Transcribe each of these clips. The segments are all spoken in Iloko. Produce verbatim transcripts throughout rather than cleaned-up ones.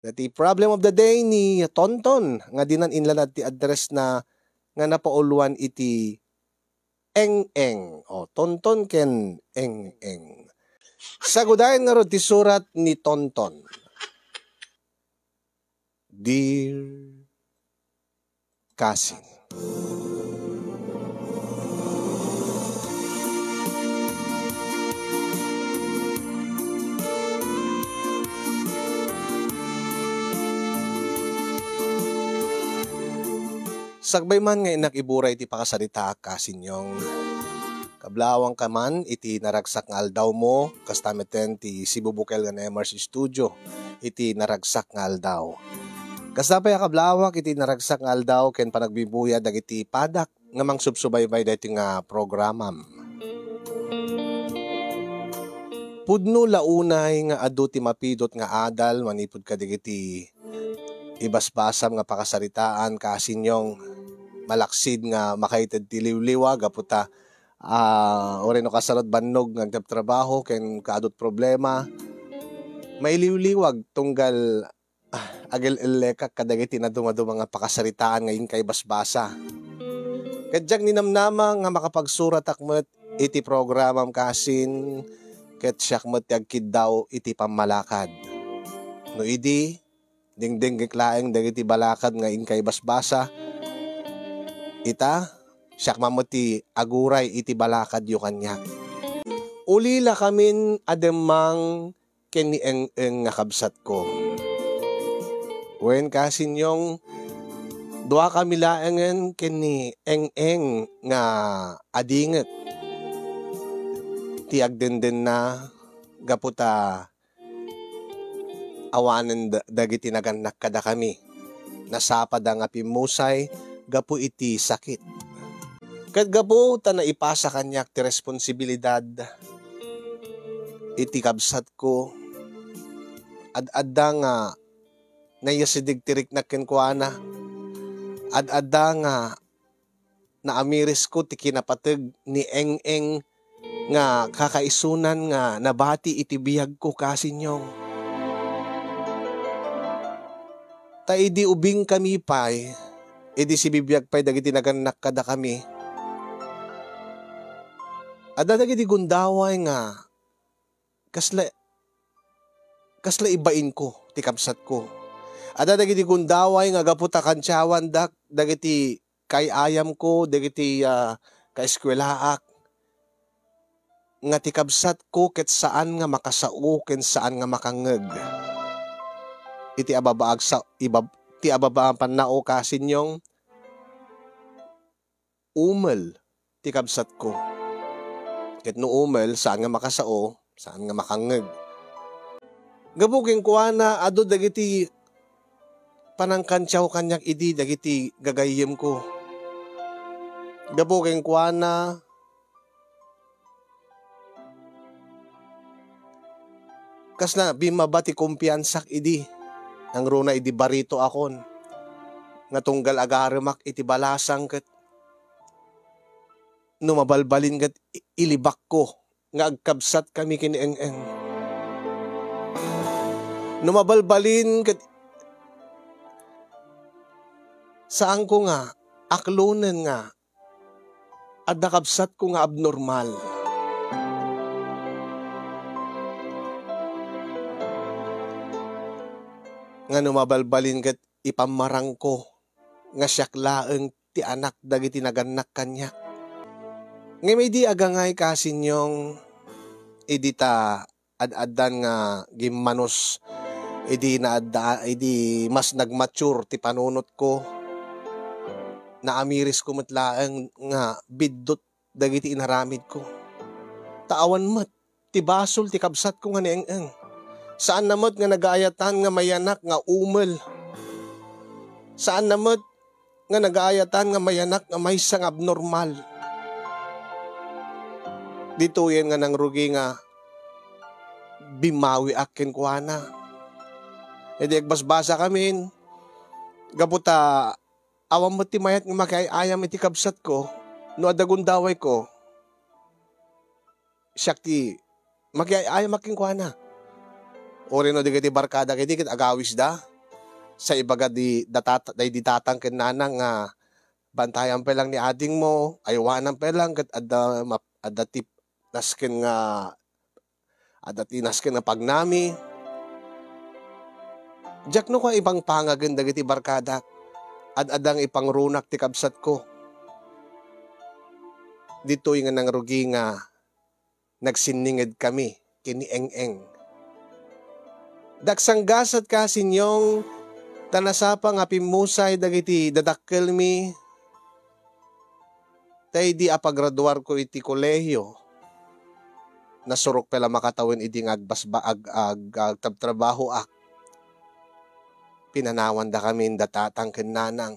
Dati problem of the day ni Tonton nga dinan inlanad ti address na nga napauluan iti eng-eng. O, Tonton ken eng-eng. Sagudayen ngarud ti surat ni Tonton. Dear Kasin. Sakbay man nga innak iburay ti pakasaritaak, Kasinyong, kablawangka man iti naragsak nga aldawmo, kasta metten ti sibubukel nga Nemers Studio iti naragsak nga aldaw. Kasta pay a kablawak iti naragsak nga aldaw ken panagbibuya dagiti padak nga mangsubsubaybay daytoy nga programam. Pudno la unay nga adu ti mapidut nga adal manipud kadagiti ibasbasam nga pakasaritaan, Kasinyong, malaksid nga makaited ti liwliwa gapu ta, ah, uray no kasano bannog nga agtrabtrabaho ken kaadut problema, mailiwliwag tunggal, ah, agel-ellekak kadagiti nadumaduma nga pakasaritaan nga inka ibasbasa. Ket diak ninamnama nga makapagsuratak met iti programam, Kasin, ket siak met ti agkiddaw iti pammalakad. No idi, dengdengngek laeng dagiti balakad nga inka ibasbasa. Ita, siak man met ti aguray iti balakadyo kaniak. Ulilakamin a demmang ken ni Eng-eng nga kabsatko. Wen, Kasinyong, duakami laengen ken ni Eng-eng nga adingek ti agdendenna gapu ta awanen da-, dagiti nagannak kadakami. Nasapada nga pimmusay gapu iti sakit. Ket gapu ta naipasa kaniak ti responsibilidad iti kabsatko, ad-adda nga nayasideg ti riknak kenkuana. Ad-adda nga naamirisko ti kinapateg ni Eng-eng nga kakaisunan nga nabati iti biagko, Kasinyong. Ta idi ubingkami pay, idi sibibiag pay dagiti nagannak kadakami, adda dagiti gundaway nga kasla, kasla ibainko ti kabsatko. Adda dagiti gundaway nga gapu ta kantiawandak dagiti kaay-ayamko, dagiti, ah, kaeskuelaak, nga ti kabsatko ket saan nga makasao ken saan nga makangngeg. Iti ababaag sa-, ibab-, ti ababa a pannao, Kasinyong, umel ti kabsatko. Ket no umel, saan nga makasao, saan nga makangngeg. Gapu kenkuana, adu dagiti panangkantiaw kaniak idi dagiti gagayyemko. Gapu kenkuana, kasla bimmaba ti kumpiansak idi. Nangruna idi baritoakon nga tunggal agaremak iti balasang ket no mabalbalin ket i-, ilibakko nga agkabsatkami ken ni Eng-eng. No mabalbalin ket saanko nga aklonen nga adda kabsatko nga abnormal. Nga no mabalbalin ket ipammarangko nga siak laeng ti anak dagiti nagannak kaniak. Ngem idi agangay, Kasinyong, idi ta ad-addan nga gimmanus, idi naadda, idi mas nagmature ti panunotko, naamirisko met laeng nga biddut dagiti inaramidko. Ta awan met ti basol ti kabsatko nga ni Eng-eng. Saanna met nga nagaayatan nga mayanak nga umel. Saanna met nga nagaayatan nga mayanak nga maysa nga abnormal. Ditoyen nga nangrugi nga bimmawiak kenkuana. Idi agbasbasakamin, gapu ta awan met ti mayat nga makiay-ayam iti kabsatko, no adda gundawayko, siak ti makiay-ayamak kenkuana. Uray no dagiti barkadak idi ket agawisda, sa ibaga di datat-, daydi tatang ken nanang nga, "Bantayan pay lang ni adingmo, aywanan pay lang ket adda map-, adda ti nasken nga, adda ti nasken nga pagnami." Diak no kua ipangpangagen dagiti barkadak. Ad-adda nga ipangrunak ti kabsatko. Ditoy nga nangrugi nga nagsinninged kami ken ni Eng-eng. Daksanggasat ka, Sinyong, ta nasapa nga pimmusay dagiti dadakkelmi, ta idi apagraduarko iti kolehio, nasurok pay la makatawen idi nga agbasba-, ag-, ag-, agtabtrabahoak. Pinanawandakamin da tatang ken nanang.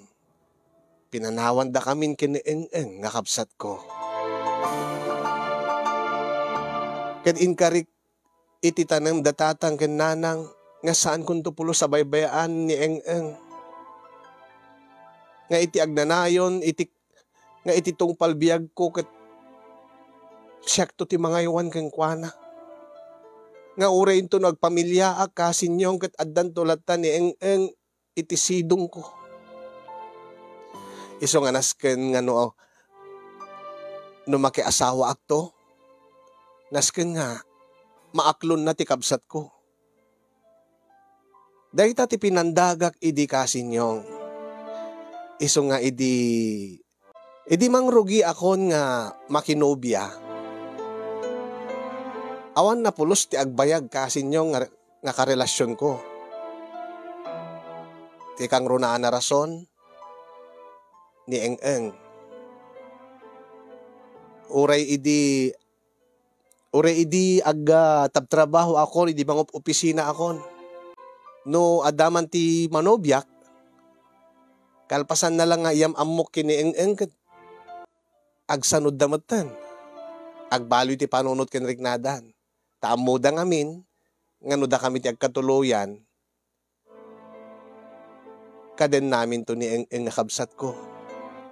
Pinanawandakamin ken ni Eng-eng nga kabsatko. Ket inkarik iti tanem da tatang ken nanang nga saankonto pulos a baybay-an ni Eng-eng. Nga iti agnanayon, iti, nga iti tungpal biagko ket siakto ti mangaywan kenkuana. Nga uray inton agpamiliaak, Kasinyong, ket addanto latta ni Eng-eng iti sidongko. Isu nga nasken nga no, no makiasawaakto, nasken nga maaklonna ti kabsatko. Dayta ti pinandagak idi, Kasinyong. Isu nga idi, idi mangrugiakon nga makinobia, awan napulos ti agbayag, Kasinyong, nga, nga karelasionko. Ti kangrunaan a rason, ni Eng-eng. Uray idi, uray idi ag-, ah, tabtrabahoakon, idi mangopisinaakon. No adda man ti manobiak, kalpasanna la nga iyam-ammok ken ni Eng-eng ket agsanudda metten. Agbaloy ti panunot ken riknadan. Ta ammoda ngamin nga no dakami ti agkatuloyan, kadennaminto ni Eng-eng nga kabsatko.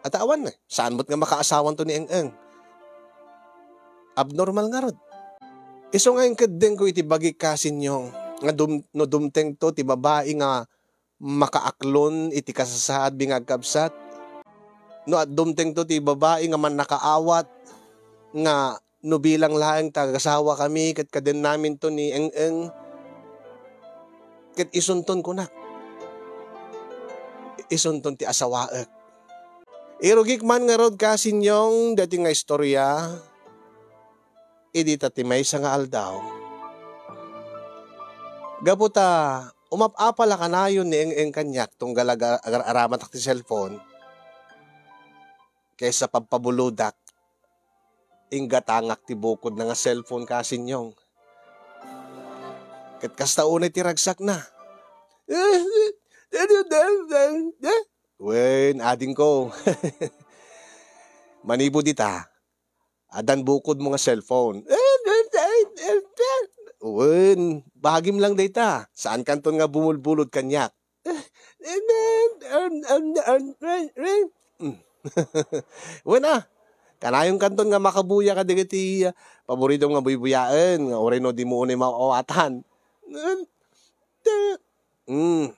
At awan, eh, saan met nga makaasawanto ni Eng-eng. Abnormal ngarud. Isu nga inkeddengko iti bagik, Kasinyong, nga dum-, no dumtengto ti babai nga makaaklon iti kasasaadmi nga agkabsat, no ad-, dumtengto ti babai nga mannakaawat, nga no bilang laeng ti agasawakami ket kadennaminto ni Eng-eng, ket isunton kunak, isunton ti asawaek. Irugik man ngarud, Kasinyong, daytoy nga istoria, idi ta ti maysa nga aldaw. Gapu ta umap-apal a kanayon ni Eng-eng kaniak tunggal aga-, agar-aramatak ti cellphone, kaysa pagpabulodak, inggatangak ti bukodna nga cellphone, Kasinyong. Ket kasta unay ti ragsakna. Wen, adingko. Manipud ita, addan bukodmo nga cellphone. Wen, bagim lang dayta. Saankanton nga bumulbulod kaniak. Mm. Wen a, kanayonkanton nga makabuya kadagiti, ah, paboridom nga buybuyaen, nga uray no dimo unay maawatan. Mm.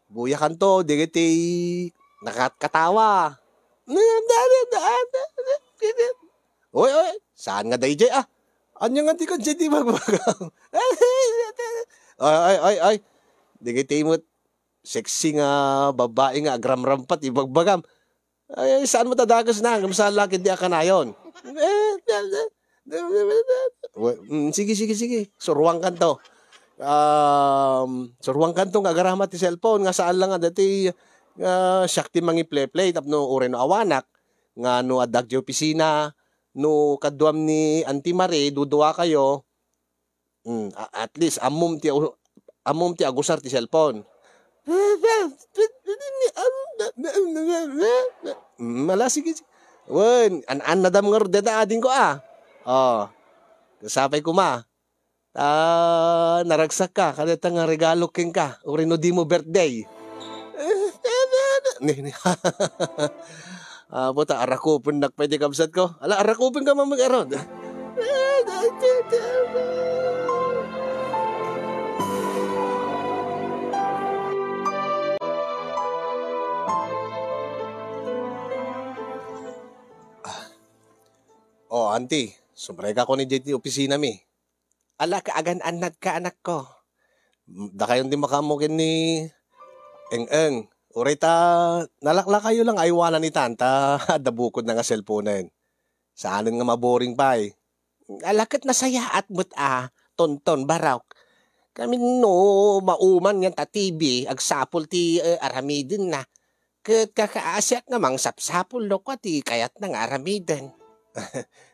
Buyakanto dagiti nakatkatawa. Oy, oy, saan nga daydiay, ah? Ania nga di ka daydiay bagbagam? Oy, oy, oy, oy. Dagiti met sexy nga babai nga agramrampat ibagbagam. Ay, ay, saan met a dagesna? Ngem saan la ketdi a kanayon. We-, mm, sige, sige, sige. Suruankanto. Um, suruankanto nga agaramat ti cellphone nga saan la nga dati nga siak ti mangipleplay tapno uray no awanak nga no addak ti opisina, no kaduam ni Auntie Marie, duduakayo, Mm, a-, at least ammom ti u-, ammom ti agusar ti cellphone. Mm, ala, sige, sige. Wen, an-annadam ngarud dayta adingko, a. O. Sapay koma. Ta, naragsakka, kadayta nga regalo kenka, uray no dimo birthday. Ni, ni. Apo ta, arakupennak pay ti kabsatko. Ala, arakupenka man met ngarud. Anti, subreka ko ni diay ti opisinami. Ala, agan-annadka, anakko. Dakayon ti makaammo ken ni Eng-eng. Uray ta nalaklakayo lang aywanan itan ta adda bukodna nga cellphonen. Saanen nga maboring pay. Ala ket nasayaat met a, Tonton, Barok. Kami no mauman nga ta T V, agsapul ti, eh, aramidenna. Ket kakaasiak nga mangsapsapul no kua ti kayatna nga aramiden.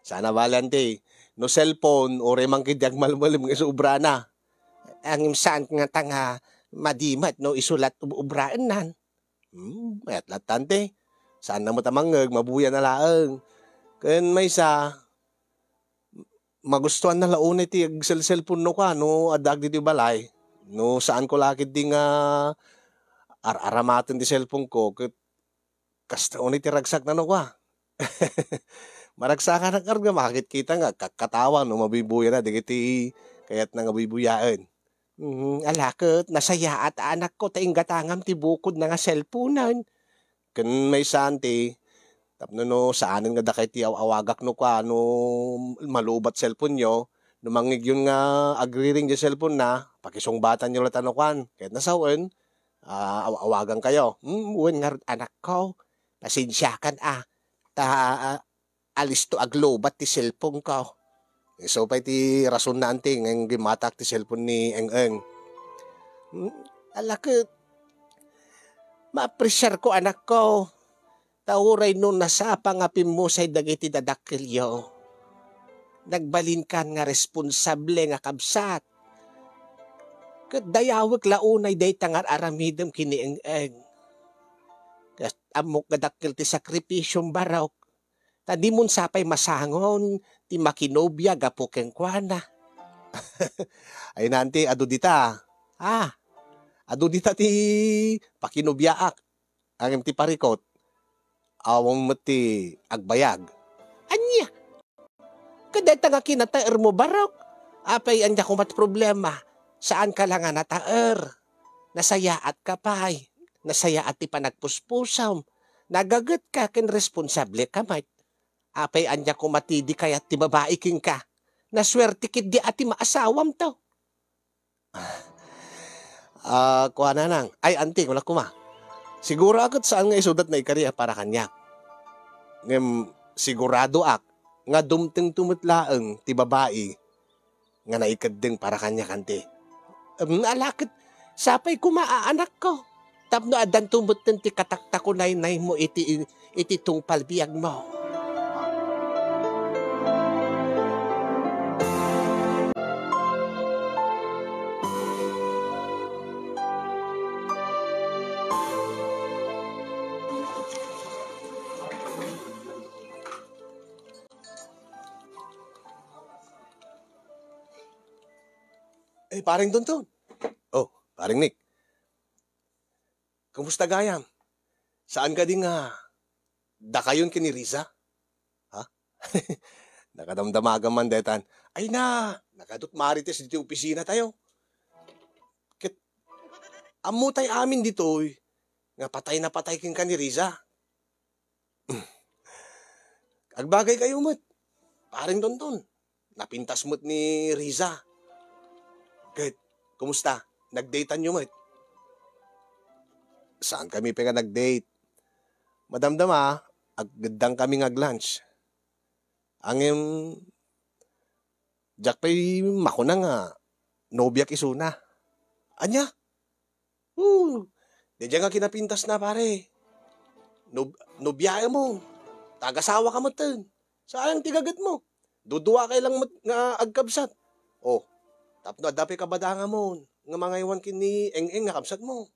Sana bale, anti. No cellphone, uray man ketdi agmalmalem nga isu obrana. Ngem saan ngata nga madi met no isu la ti ub-, obraennan. Hmm, mayat latta, anti. Saanna met a mangngeg, mabuya na laeng. Ken maysa, magustuanna la unay ti agselselpon no kua no addaak ditoy balay. No saanko la ketdi nga ar-aramaten ti cellphone ko, ket kasta unay ti ragsakna no kua. Maragsakanak ngarud nga makakitkita nga agkakkatawa no mabuybuyaenna dagiti kayatna nga buybuyaen. Mhm, ala ket nasayaat a anakko ta inggatangam ti bukodna nga cellphonen. Ken maysa, anti, tapno no saanen nga dakay ti aw-awagak no kua no malubat cellphonenyo, no mangngegyon nga agriring diay cellphonena, pakisungbatanyo latta no kuan. Kayatna sawen, ah, aw-awagankayo. Hmm, wen ngarud, anakko. Pasensiakan a. Ta, ah, alisto aglubat ti cellphoneko. Isu pay ti rasonna, anti, nga gimmatak ti cellphone ni Eng-eng. Hmm, ala ket, maapresiarko, anakko. Ta uray no nasapa nga pimmusay dagiti dadakkelyo, nagbalinkan nga responsable nga kabsat. Ket dayawek la unay dayta nga ar-aramidem ken ni Eng-eng. Ket ammok nga dakkel ti sakripisiom, Barok. Ta dimon sapay masangon ti makinobia gapu kenkuana. Ay, anti, adu dita. Ah, adu dita ti pakinobiaak. Ngem ti parikot, awan met ti agbayag. Ania? Kadayta nga kinataermo, Barok? Apay, ania koma ti problema? Saanka la nga nataer. Nasayaatka pay. Nasayaat ti panagpuspusam. Nagagetka ken responsableka met. Apay, ania koma ti di kayat ti babai kenka? Nasuerte ketdi a ti maasawamto. Ah, kua, nanang. Ay, anti, wala koma. Siguro a ket saan nga isudat naikari a para kaniak. Ngem siguradoak nga dumtengto met laeng ti babai nga naikeddeng para kaniak, anti. Em, ala ket sapay koma a anakko. Tapno addanto metten ti kataktakunaynaymo iti, iti tungpal biagmo. Eh, pareng Tonton. Oh, pareng Nick. Kumusta gayam? Saan kadi nga dakayon ken ni Riza? Ha? Nakadamdamagam man detan. Ay na, nakadut marites ditoy opisina tayo. Ket, ammo tay amin ditoy, nga patay na patay kenka ni Riza. Agbagay kayo met. Pareng Tonton. Napintas met ni Riza. Ket, kumusta? Nagdatean yo met? Saan kami pay nga nagdate? Madamdama, aggeddang kami nga aglunch. Ngem, diak pay makuna nga nobiak isuna. Ania? Oo. Daydiay nga kinapintasna, pare. Nob-, nobiaem mo. Taga-asawa ka metten. Sayang ti gaget mo. Dudua kay lang met nga agkabsat. Oh, tapno adda pay kabadangamon nga mangaywan ken ni Eng-eng nga kabsat mo.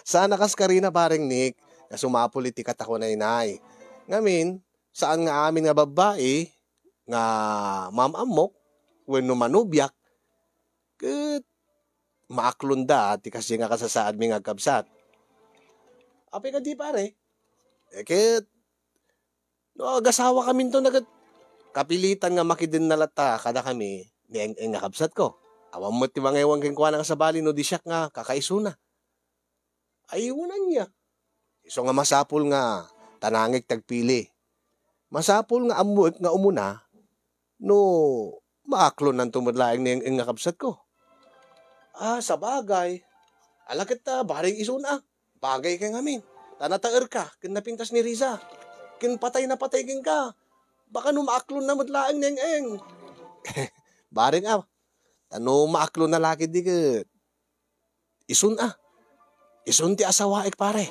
Sana kas karina, pareng Nick, nga sumapul iti katakunaynay. Ngamin, saan nga amin nga babbai nga maam-ammok wenno manubiak ket maaklonda ti kasdiay nga kasasaadmi nga agkabsat. Apay kadi, pare? Eh, ket no agasawa kaminto na ket, kapilitan nga makidenna latta kadakami ni Eng-eng nga kabsatko. Awan met ti mangaywan kenkuana nga sabali no di siak nga kakaisuna. Ay, wen ania? Isu nga masapul nga ta nangik ti agpili. Masapul nga ammoek nga umuna no maaklonnanto met laeng ni Eng-eng nga kabsatko. Ah, sabagay. Ala ket ta, bareng isun a. Bagay kay ngamin. Ta nataerka ken napintas ni Riza. Ken patay na patay kenka. Baka no maaklonna met laeng ni Eng-eng. Bareng a. Ta no maaklonna la ketdi ket isun a. Isun ti asawaek, pare.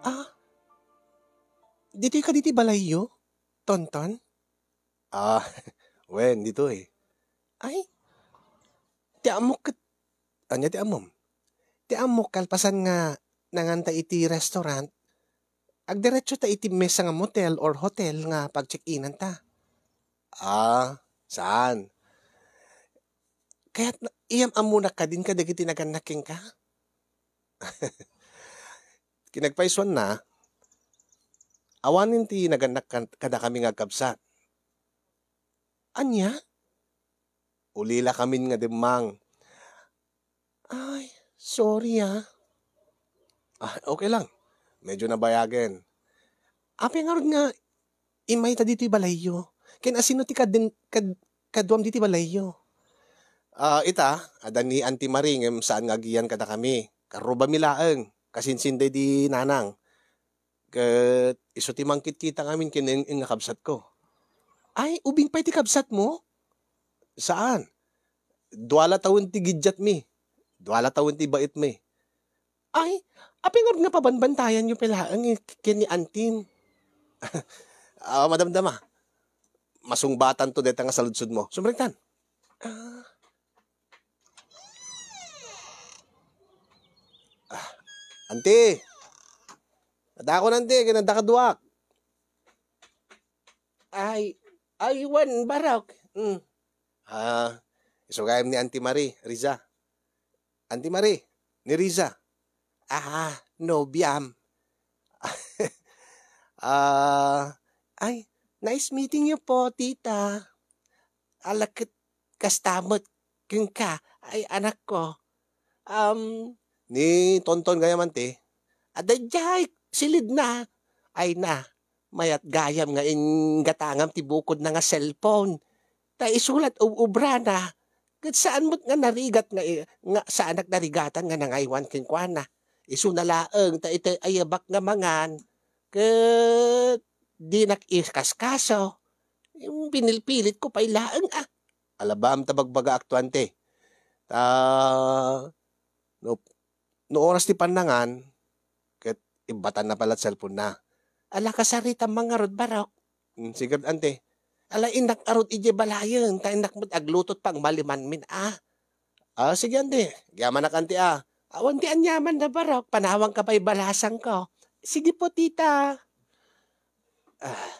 Ah, ditoy kadi ti balayyo, Tonton? Ah, wen, ditoy. Ay, ti ammok ket, ania ti ammom? Ti ammok, kalpasan nga nanganta iti restaurant, agdiretsota iti mesa nga motel or hotel nga pag-check-inan ta. Ah, saan? Kayat na, iyam ammonak kadin kadagiti nagannak kenka? Kinagpaysuanna, awanen ti nagannak kan-, kadakami nga agkabsat. Ania? Ulila kamin nga demmang. Ay, sorry, ah. Ah, okay lang. Medyo nabayagen. Apay ngarud nga immay ta ditoy balayyo? Ken asino ti kadin-, kad-, kaduam ditoy balayyo? Ah, ita, adda ni Auntie Marie ngem saan nga agiyan kadakami. Karrubami laeng. Kasinsinday di nanang. Ket isu ti mangkitkita ngamin ken Eng-eng nga kabsatko. Ay, ubing pay ti kabsatmo? Saan. Dua la tawen ti gidyatmi. Dua la tawen ti baetmi. Ay, apay ngarud nga pabanbantayanyo pay laeng ken ni Antim? Ah, madamdama. Masungbatanto dayta nga saludsodmo. Sumrektan. Ah. Ah, Anti! Adakon, Anti, ken adda kaduak. Ay, ay, wen, Barok. Mm. Ah, isu gayam ni Auntie Marie, Riza. Auntie Marie, ni Riza. Ah, nobiam. Ah, ay, nice meeting you po, tita. Ala ket kasta met kenka, ay, anakko. Um, ni Tonton gayam, Anti. Adda idiay silidna. Ay na, mayat gayam nga inggatangam ti bukodna nga cellphone. Ta isu la ti ub-ubrana. Ket saan met nga narigat nga i-, nga saanak narigatan nga nangaywan kenkuana. Isuna laeng ta itay ayabak nga mangan, ket dinak ikaskaso. Pinilpilitko pay laeng, ah. Alabam ta bagbagaakto, Anti. Ta, no, no oras ti pannangan, ket ibbatanna pay la ti cellphone-na. Ala, kasaritam man ngarud, Barok. Mm, sige, Anti. Ala, innak ngarud idiay balayen, ta innak met agluto ti pangmalimanmin, ah. Ah, sige, Anti. Agyamanak, Anti, ah. Awan ti aniamanna, Barok. Panawanka pay balasangko. Sige po, tita. Ah.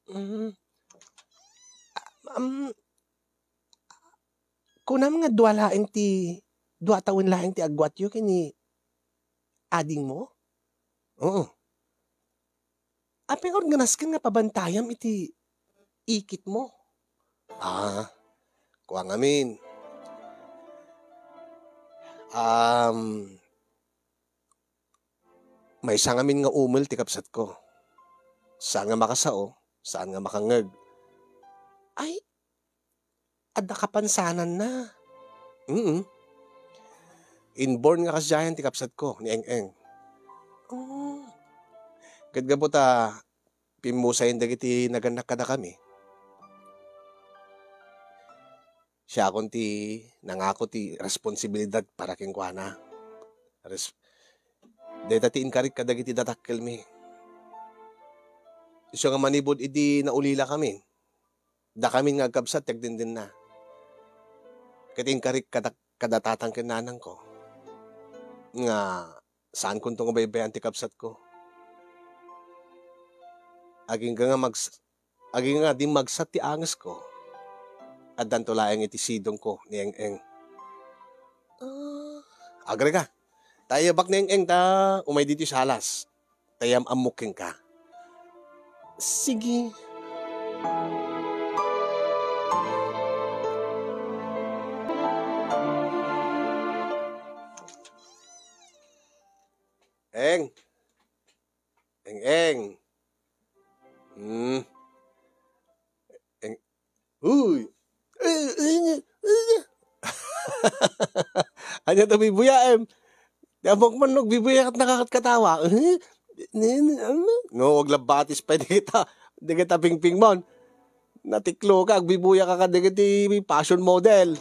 Mm. Ah, um, kunam nga dua laeng ti, dua tawen laeng ti agguatyo ken ni adingmo? Oo. Apay ngarud nga nasken nga pabantayam iti ikitmo? Ah, kua ngamin. Um, maysa ngamin nga umel ti kabsatko. Saan nga makasao, saan nga makangngeg. Ay, adda kapansananna. Mm. Inborn nga kasdiayan ti kabsatko, ni Eng-eng. Oh. Ket gapu ta pimmusayen dagiti nagannak kadakami, siakon ti nangako ti responsibilidad para kenkuana. Res-, dayta ti inkarik kadagiti datakkelmi. Isu nga manipud idi naulilakamin, dakamin nga agkabsat ti agdindenna. Ket inkarik kada, kada tatang ken nanangko nga saankonto nga baybay-an ti kabsatko. Agingga nga mags-, agingga nga dimmagsat ti angesko, addanto laeng iti sidongko ni Eng-eng. Ah, agreka. Ta ayabak ni Eng-eng ta umay ditoy salas. Ta yam-ammok kenka. Sige. Eng. Eng, eng. Hmm. Eng. Uy. Ania to bibuya, em? Di ammok man no agbibuya ket nakakatkatawa. No, aglabatis pay dagita, dagita pingpingmon. Natikloka, agbibuya ka kadagiti fashion model.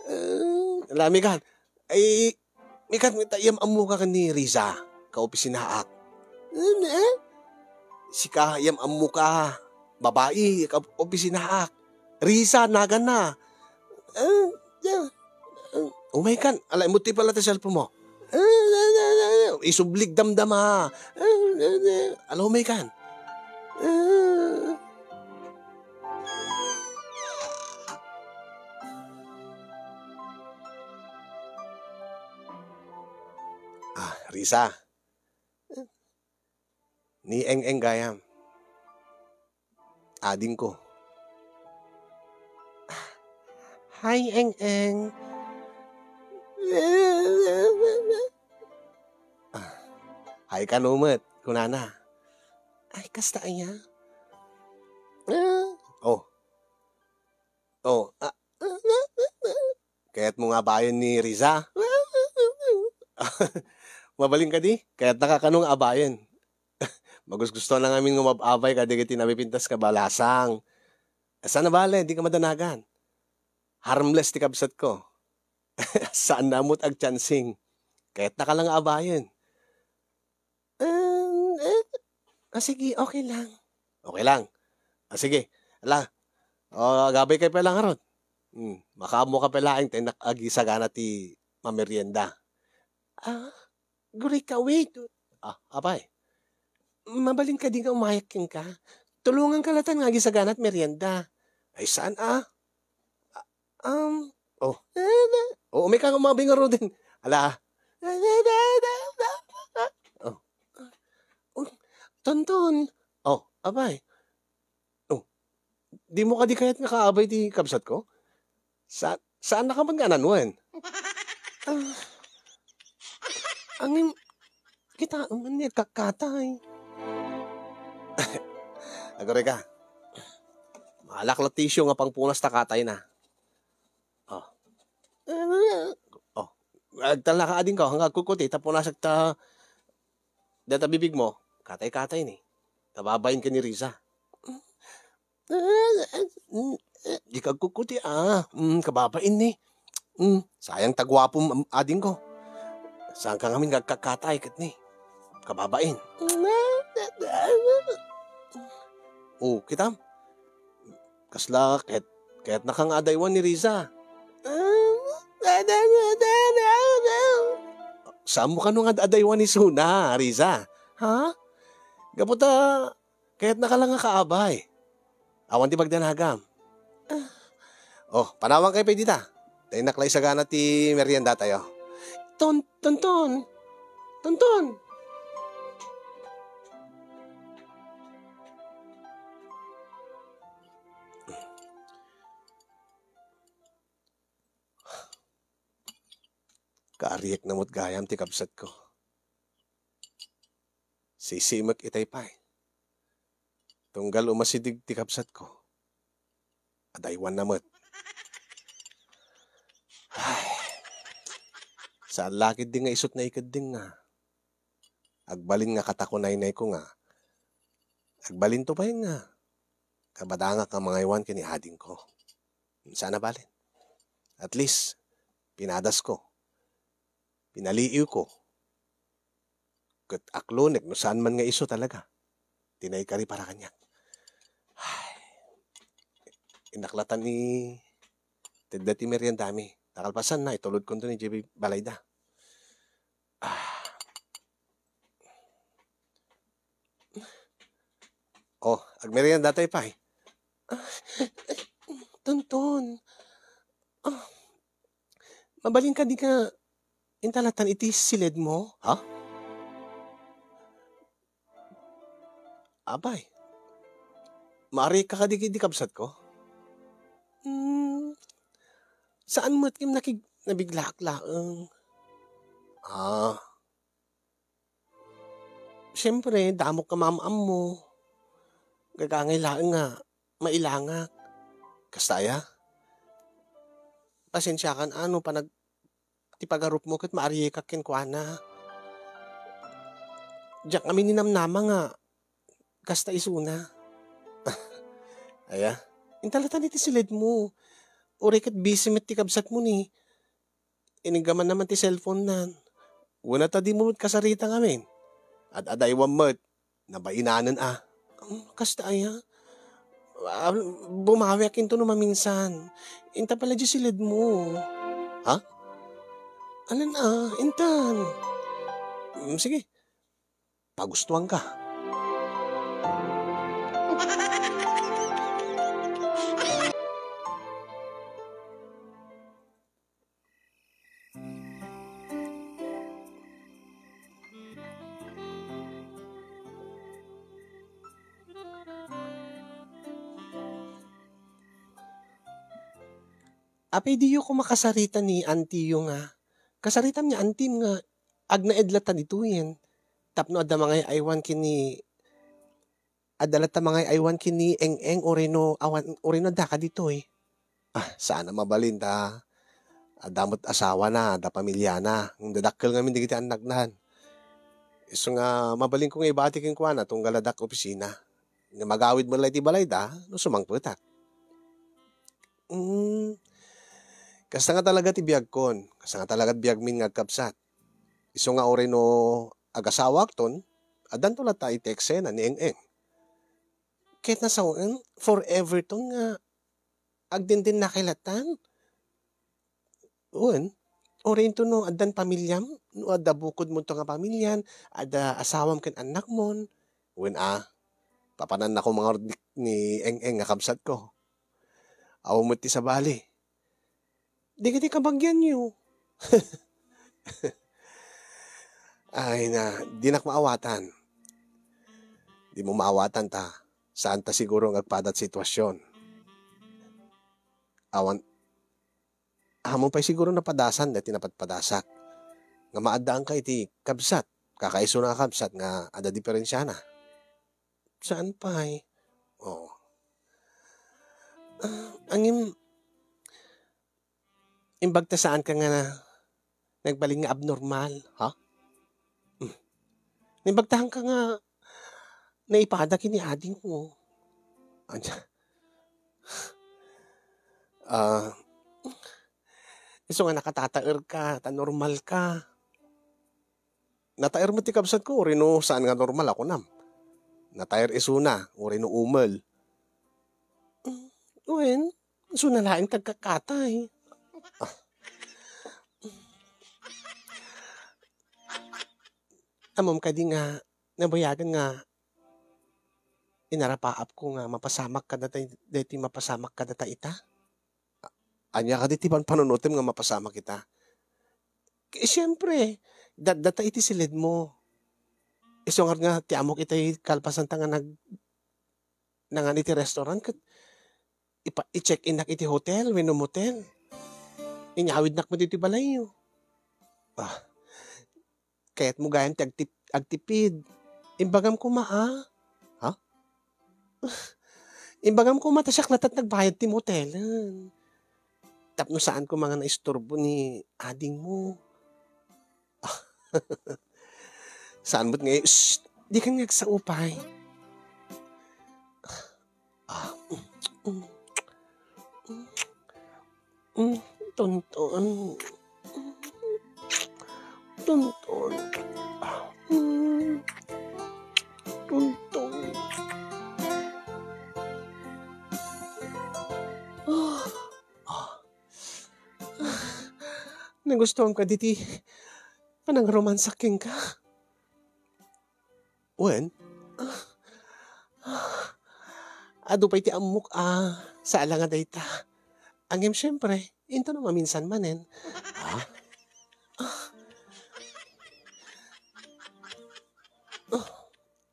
Eh, ala, Mikan. Ay, Mikan, ta iyam-ammoka ken ni Riza, kaopisinaak. Eh? Sika, iyam-ammoka, babai, kaopisinaak. Riza, naganna. Eh, eh, eh, umaykan, ala, immuttoy pala ti cellphone mo. Eh, eh, eh, eh, isublig damdama. Eh, eh, eh, ala, umaykan. Eh. Ah, Riza. Ni Eng-eng gayam. Adingko. Hi, Eng-eng. Ah, hi kano met, kunana. Ay, kasta aya? Oh. Oh, ah, kayatmo nga abayen ni Riza? Mabalin kadi? Kayatnaka kano nga abayen? Magusgustoanna ngamin nga umab-abay kadagiti napipintas nga balasang. Saan a bale, dika madanagan. Harmless ti kabsatko. Saanna met agtiansing. Kayatnaka la nga abayen. Um, eh, ah, sige, okay lang. Okay lang. Ah, sige. Ala, oh, agabay kay pay la ngarud. Hmm, makaammoka pay laeng ta innak agisagana ti mamerienda. Ah, Gurika, wait. Ah, apay? Mabalin kadi nga umayak kenka? Tulonganka latta nga agisagana ti merienda. Ay, saan a? Ah, um, oh. Oh, umay ka nga umabay ngaruden. Ala. Oh. Oh, Tonton. Oh, apay? Oh, dimo kadi kayat nga kaabay ti kabsatko? Sa-, saannaka man nga ananuen? Ah, angin, kitaem man ni agkakkatay. Agurayka. Maalak la ti isyu nga pangpunas ta katayna. Oh. Oh. Agtalnaka adingko, nga agkutkuti, ta punasak ta, data bibigmo, katay-katay ni. Kababain ka ni Riza. Di ka agkutkuti, ah. Mm, kababain ni. Mm, sayang ta guapom, am-, adingko. Saanka ngamin nga agkakkatay ket ni. Kababain. Oh, kitam? Kasla ket, kayatnaka nga adaywan ni Riza. Saanmo kano nga ad-, adaywan ni Suna, Riza? Ha? Gapu ta, kayatnaka la nga kaabay. Awan ti pagdanagam. Oh, panawankayo pay dita. Ta innak la isagana ti meriendatayo. Ton-, Tonton! Tonton! Kaariek na met gayam ti kabsatko. Sisimek itay pay. Tunggal umasideg ti kabsatko, adaywanna met. Ay, saan la ketdi nga isut' naikeddeng nga agbalin nga katakunaynayko nga agbalinto pay nga kabadangak nga mangaywan ken ni adingko. Saan a balin. At least, pinadasko, pinaliiwko, ket aklonek no saan man nga isu talaga ti naikari para kaniak. Ay, innak latan itedda ti meriendami. Ta kalpasanna, itulodkonto idiay balayda. Ah. Oh, agmeriendatayo pay. Ah, Tonton. Ah, mabalin kadi nga intalatan iti siledmo? Ha? Apay, Maarika kadi iti kabsatko? Hmm, saan met ngem nakig-, nabiglaak laeng. Ah. Siempre, damok nga maam-ammo. Gagangay laeng nga mailangak. Kasta aya? Pasensiakan a no panag-, ti pagarupmo ket maarikak kenkuana. Diak ngamin ninamnama nga kasta isuna. Aya? Intalatan iti siledmo. Uray ket busy met ti kabsatmo ni. Iniggaman naman ti cellphone nan. Wen a ta dimo met kasarita ngamin. Ad-adaywan met. Nabainanen a. Hmm, kasta aya? Ah, bumawiak into no maminsan. Inta pala di siledmo. Ha? Anan a? Intan. Hmm, sige. Pagustuanka. Apay diyo koma kasarita ni antiyo nga, kasaritam ni antim nga agnaed latta ditoyen tapno adda mangay-aywan ken ni Adda latta mangay-aywan ken ni Eng-eng uray no awan, uray no addaka ditoy. Ah, saan a mabalin ta adda met asawana, adda pamiliana, ngem dadakkel ngamin dagiti annaknan. Isu nga mabalinko nga ibati kenkuana tunggal addak opisina. Nga magawid met la iti balayda no sumangpetak. Mm, kasta nga talaga ti biagkon, kasta nga talaga ti biagmin nga agkabsat. Isu nga uray no agasawakton, addanto latta iti eksena ni Eng-eng. Ket nasawen, forever ton nga agdendennakay lattan? Wen, uray into no addan pamiliam, no adda bukodmonto nga pamilian, adda asawam ken annakmon, wen a, papanannako mangurot ni, ni Eng-eng nga kabsatko. Awan met ti sabali. Dagiti kabagianyo. Ay na, dinak maawatan. Dimo maawatan ta. Saan ta siguro nga agpadat sitwasyon. Awan, ammom pay siguro napadasan daytoy napadpadasak. Nga maaddaanka iti kabsat, kakaisuna a kabsat nga adda diferensiana. Saan pay? Oo. Ah, ngem, imbag ta saanka nga na-, nagbalin nga abnormal, ha? Hmm. Imbag ta saanka nga naipada ken ni adingmo. Ania? Ah, isu nga nakatataerka, ta normalka. Nataer met ti kabsatko, uray no saan nga normal a kunam. Nataer isuna, uray no umel. Mm, wen, isuna laeng ti agkakkatay. Ah. Ammom kadi nga nabayagen nga inarapaapko nga mapasamak kadata, daytoy mapasamak kadata ita? Ania kadi ti panpanunotem nga mapasamak ita? Ket siempre, daddata iti siledmo. Isu ngarud nga ti ammok itay kalpasanta nga nag-, nangan iti restaurant ket ipa-, i-check-innak iti hotel wenno motel. Inyawidnak met iti balayyo. Ah, kayatmo gayam ti agtip-, agtipid. Imbagam koma, a? Ha? Imbagam koma ta siak latta ti nagbayad ti motelen. Tapno saan koma nga naisturbo ni adingmo. Saan met nga, shh, dikan nga agsaupay. Ah, mm, mm, mm, Tonton. Tonton. Ah, mm, Tonton. Ah, ah. Nagustuam kadi ti panangromansak kenka. Wen? Adu pay ti ammok a saan la nga dayta. Ngem siempre, intono maminsan manen. Ha?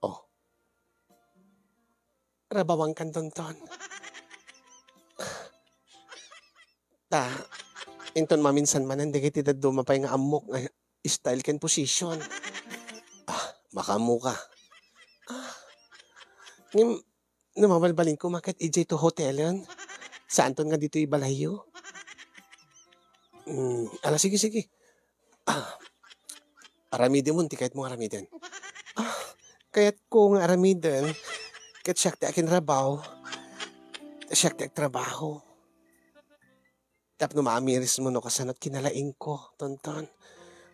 Oh. Rabawankan, Tonton. Ta, inton maminsan manen, dagiti dadduma pay nga ammok nga style ken position. Ah, makaammoka. Ah, ngem, no mabalbalinko, maket idiay to hotelen. Saanton nga ditoy balayyo? Hmm, ala, sige, sige. Ah, aramidemon ti kayatmo nga aramiden. Ah, kayatko nga aramiden, ket siak ti akinrabaw, siak ti agtrabaho. Tapno maamirismo no kasano ti kinalaingko, Tonton.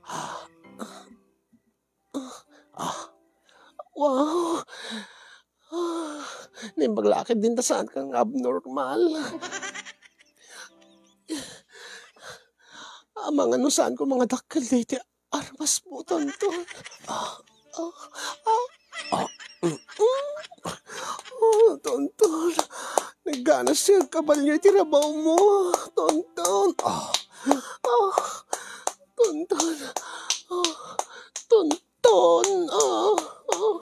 Ah, ah, ah, ah. Wow! Ah, naimbag la ket din ta saan ka nga abnormal. Amangan no saan ko mangadakkel daytoy armas mo, Tonton. Ah, ah, ah, ah, mm, mm. Ah, Tonton. Nagganas ti agkabalio iti rabaw mo, Tonton. Ah, ah, Tonton. Ah, Tonton. Ton, ah, ah,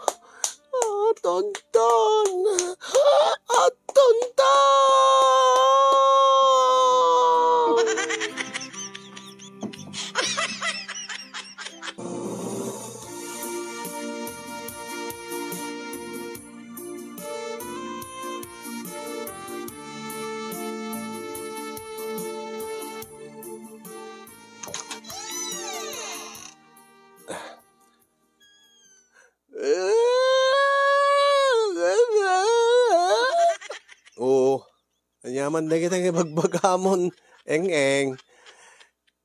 ah, Tonton. Ah, Tonton! Oo. Aniaman dagiti nga ibagbagamon, eng-eng.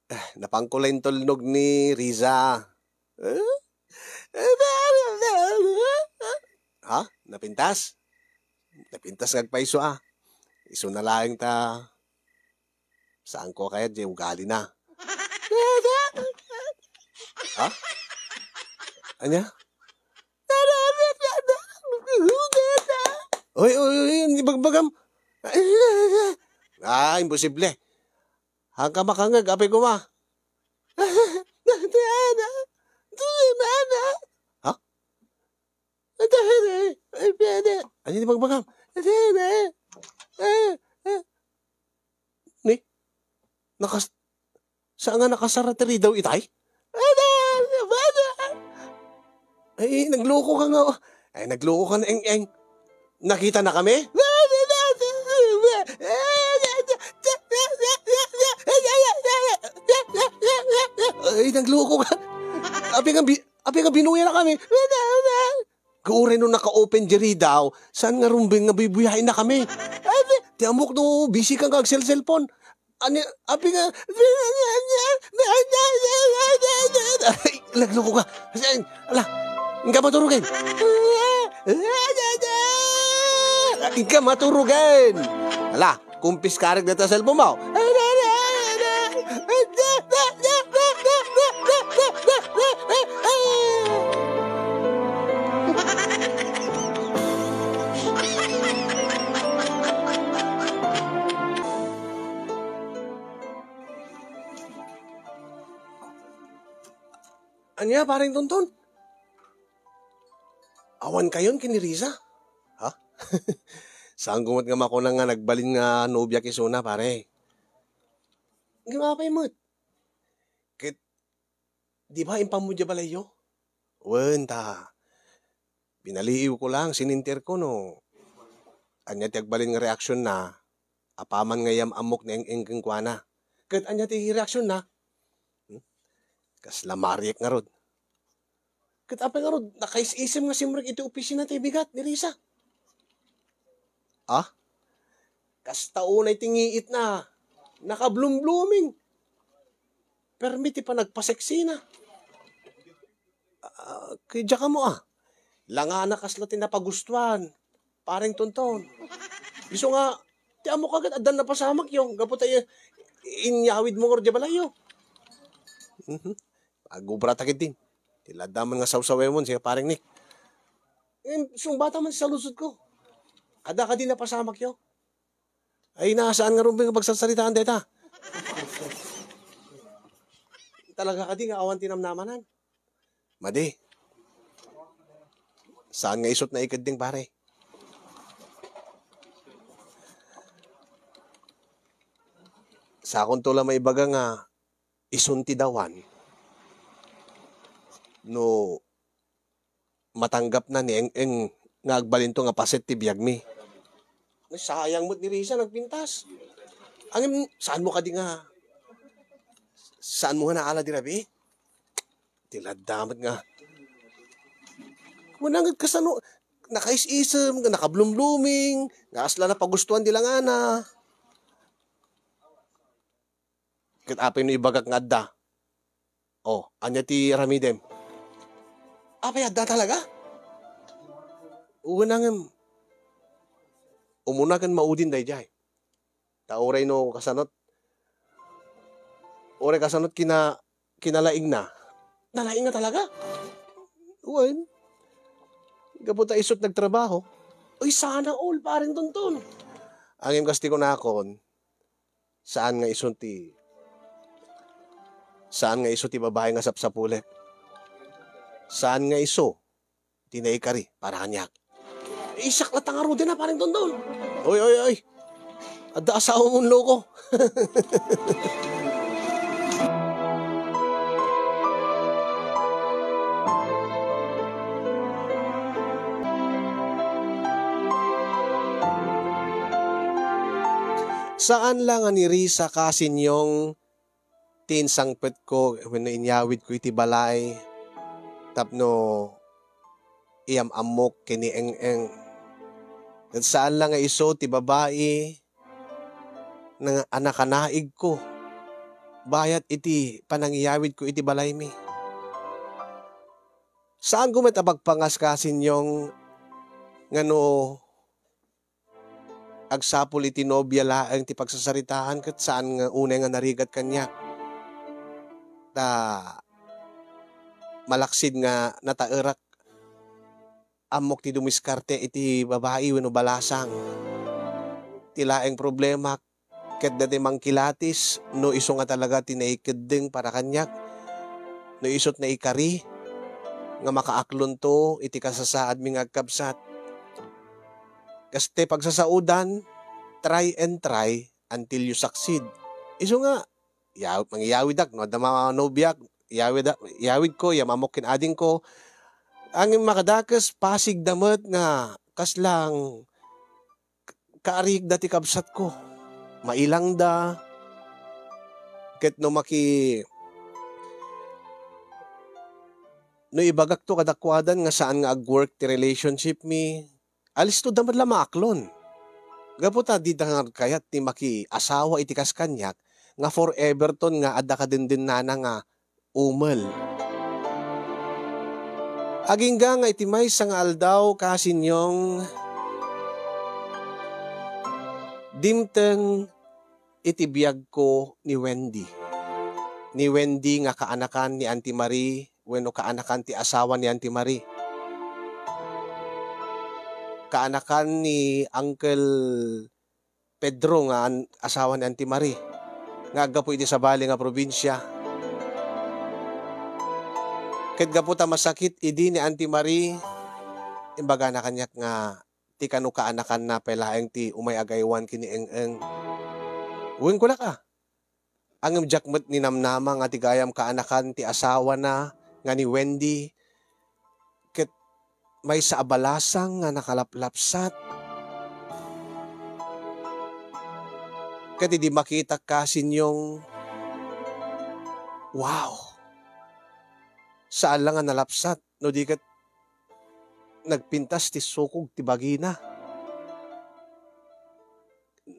Ah, napanko la intulnog ni Riza. Ha? Napintas? Napintas nga agpayso, ah. Isu na laeng ta Saan ko kayat diay ugalina? Ha? Ania? Oy, oy, oy, oy, ibagbagam. Ah, imposible. Haanka makangngeg, apay koma. Ha? Ania ti bagbagam? Ni? Nakas-, saan nga nakasara ti ridaw itay? Ay, nagloko ka nga. Ay, nagloko ka na, eng-eng. Nakita na kami? Ay, nagloko ka. Apay nga bi-, apay nga binuya na kami. Uray no naka-open diay ridaw, saan nga rumbeng nga buybuyaen na kami? Ti ammok no busy ka nga agselselpon. Ani, apay nga, ay, nagloko ka. Ala, inka maturugen. Inka maturugen. Ala, kumpiskarek dayta cellphone mo. Ania, Pareng Tonton? Awan kayon ken ni Riza? Ha? Saan ko met nga makuna nga nagbalin nga nobiak isuna, pare. Ngem apay met? Ket, di ba, impammok diay balayyo? Wen, ta, pinaliiwko lang, sininter ko no ania ti agbalin nga reaksionna, apaman nga iyam-ammok ni Eng-Eng kenkuana. Ket ania ti reaksionna? Hmm? Kasla mariek ngarud. Ket apay ngarud, nakaisisem nga simrek iti opisina ti bigat ni Riza? Ah? Kasta unay ti ngiitna, nakablum-blooming. Permi ti panagpaseksina. Ah, ket diak ammo, ah. Langana kasla ti napagustuan, Pareng Tonton. Isu nga, ti ammok ket addan napasamakyo, gapu ta i-, inyawidmo ngarud diay balayyo. Mhm. Agubrata ketdin. Ti ladda man nga sawsawemon, siak, Pareng Nick. Em, sungbata man ti saludsodko. Adda kadi napasamakyo? Ay, na, saan nga rumbeng nga pagsarsaritaan dayta? Talaga kadi nga awan ti namnamanan? Madi. Saan nga isut' naikeddeng, pare? Sakonto la maibaga nga isun ti dawan no matanggapna ni Eng-eng nga agbalinto nga paset ti biagmi. Sayang met ni Risa nagpintas. Ngem, saanmo kadi nga, saanmo nga naala di rabii? Ti ladda met nga. Kunana nga kasano, nakaisisem, nga nakablumbluming, nga kasla napagustuan ti langana. Ket apay no ibagak nga adda? O, ania ti aramidem? Apay, adda talaga? Wen, ngem, umuna ken maudin daydiay. Ta uray no kasanot, uray kasanot kina-, kinalaingna, nalaing nga talaga. Wen, gapu ta isut nagtrabaho. Uy, sana all, pareng Tonton. Ngem kas ti kunakon, saan nga isu ti, saan nga isu ti babai nga sapsapulek. Saan nga isu ti naikari para kaniak. Isak latta ngaruden a, pareng Tonton. Oy, oy, oy. Adda asawam, loko. Saan la nga ni Risa, Kasinyong, ti insangpetko wenno inyawidko iti balay tapno iyam-ammok ken ni Eng-eng. Ket saan la nga isu ti babai nga nakanaigko bayat iti panangiyawidko iti balaymi. Saanko met a pagpangas, Kasinyong, nga no agsapul iti nobia laeng ti pagsasaritaan ket saan nga unay nga narigat kaniak. Ta malaksid nga nataerak, ammok ti dumiskarte iti babai wenno balasang. Ti laeng problemak ket daytoy mangkilatis no isu nga talaga ti naikeddeng para kaniak, no isut naikari nga makaaklonto iti kasasaadmi nga agkabsat. Kas ti pagsasaodan, try and try until you succeed. Isu nga, yaw-, mangiyawidak, no adda manobiak, yawida-, yawidko, iyam-ammok ken adingko. Ngem makadakes, pasigda met nga kasla nga kaarigda ti kabsatko. Mailangda. Ket no maki-, no ibagakto kadakuada nga saan nga ag-work ti relationshipmi, alisto da met la maaklon. Gapu ta dida nga agkayat ti makiasawa iti kas kaniak nga forever ton nga adda kadendennana nga umel. Agingga nga iti maysa nga aldaw, Kasinyong, dimteng iti biagko ni Wendy. Ni Wendy nga kaanakan ni Auntie Marie wenno kaanakan ti asawa ni Auntie Marie. Kaanakan ni Uncle Pedro nga an-, asawa ni Auntie Marie, nga aggapu iti sabali nga probinsia. Ket gapu ta masakit idi ni Auntie Marie, imbagana kaniak nga ti kano kaanakanna pay laeng ti umay agaywan ken ni Eng-eng. Wen, kunak a. Ngem diak met ninamnama nga ti gayam kaanakan ti asawana nga ni Wendy ket maysa a balasang nga nakalaplapsat. Ket idi makitak, Kasinyong, wow! Saan la nga nalapsat no di ket nagpintas ti sukog ti bagina.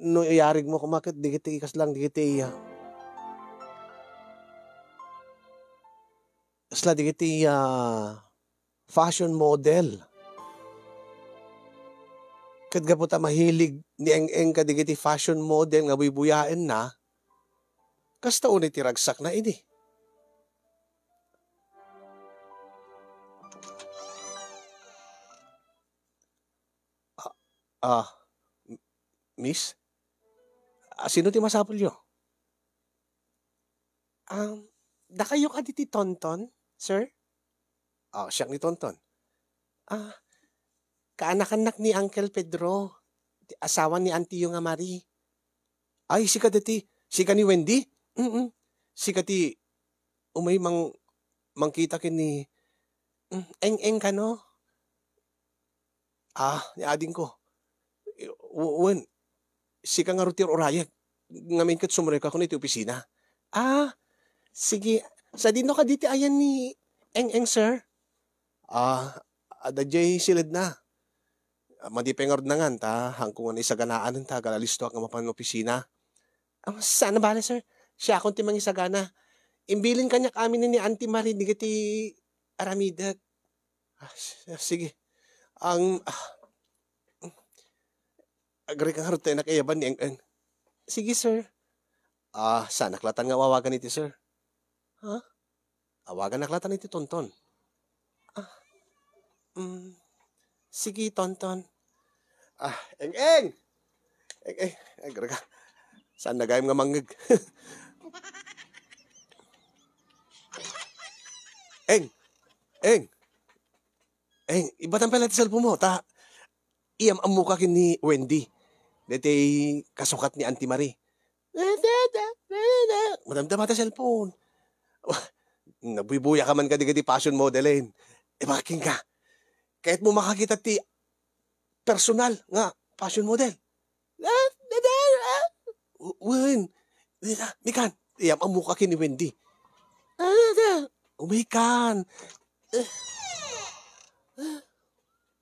No iyarigmo koma ket dagiti kasla, dagiti, ah, kasla dagiti, ah, fashion model. Ket gapu ta mahilig ni Eng-eng kadagiti fashion model nga buybuyaenna, kasta unay ti ragsakna idi. Ah, ah, m-, miss? Ah, sino ti masapulyo? Um, dakayo kadi ti Tonton, sir? Ah, siak ni Tonton. Ah, kaanakannak ni Uncle Pedro, ti asawa ni Auntie yo nga Marie. Ay, sika dati. Sika ni Wendy? Mm. Sika ti umay mang-, mangkita ken ni, mm, Eng-eng kano? Ah, ni adingko. I-, w-, wen, sika ngarud ti ur-urayek. Ngamin ket sumrekka kuno iti opisina. Ah, sige. Sadino kadi ti ayan ni Eng-eng, sir? Ah, adda diay siledna. Ah, madi pay ngarud nangan ta, haanko nga naisaganaan ta agalistoak nga mapan opisina. Ah, saan a bale, sir. Siakon ti mangisagana. Imbilin kaniak amin ni Auntie Marie dagiti aramidek. Ah, s-, ah, sige. Ang, ah, agrika ngarud ta inak iyaban ni Eng-eng. Sige, sir. Ah, saanak latan nga awagan iti sir? Ha? Awaganak latan iti Tonton. Ah, mm, sige, Tonton. Ah, Eng-eng! Eng-eng, agrika. Saan na gayam nga mangngeg? Eng! Eng! Eng, ibatan pay la ti cellphone mo, ta iyam-ammoka ken ni Wendy. Daytoy kasukat ni Auntie Marie. Madamdama ta cellphone. Nabuybuya ka man kadi, kadi fashion model, eh. Ibagak kenka. Kayatmo makakita ti personal nga fashion model. Wen. Mikan, iyam-ammoka ken ni Wendy. Umaykan.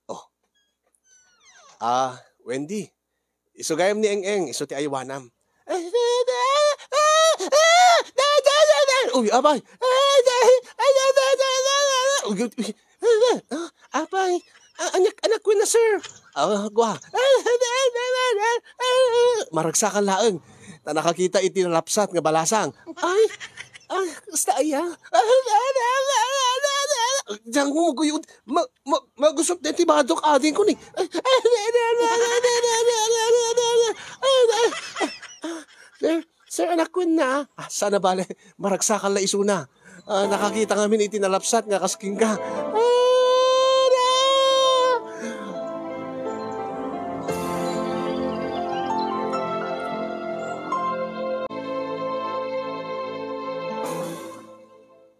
Oh. Ah, Wendy, isu gayam ni Eng-eng, isu ti aywanam. Uy, apay! Uy, uy, uy. Ah, apay, ah, anak, anak ko na, sir. Ah, gua. Maragsakan laeng. Ta nakakita iti nalapsat nga balasang. Ay, ay, kasta aya. Diyan mo maguyod. Ma-, ma-, magusot na ti badok, ading ko ni. Sir, sir, anak ko na. Ah, sana bale, maragsakan la isuna. Ah, nakakita ngamin iti nalapsat nga kas kenka. Ah, na!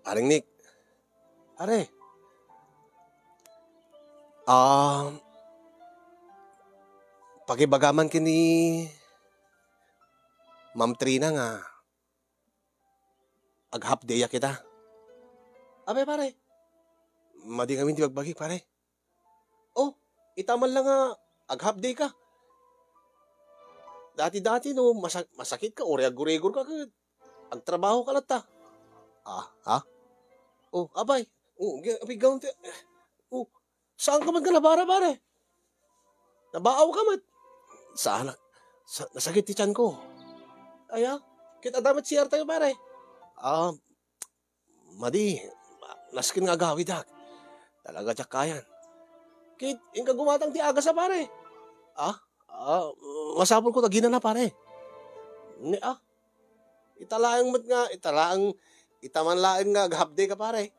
Pareng Nick. Pare. Ah, pakibaga man ken ni Ma'am Trina nga ag-half day a kita. Abe, pare. Madi ngamin ti bagbagi, pare. Oh, ita man lang nga ag-half day ka. Dati-dati no masa-, masakit ka, uray aggurigor ka, ket agtrabaho ka latta. Ah, ha? Oh, apay. Oh, gi-, apay, gaon ti-, oh, saan ka man ka nabara, pare? Nabaaw ka met. Saan? Sa-, nasakit ti tiyan ko. Ay, ah? Ket adda met C R tayo, pare. Ah, madi, nasken nga agawidak. Talaga diak kayan. Ket inka gumatang ti agas a, pare. Ah? Ah, masapul ko ta ginana, pare. Ni, ah, ita laeng met nga, ita laeng, ita man laeng nga ag-half day ka, pare.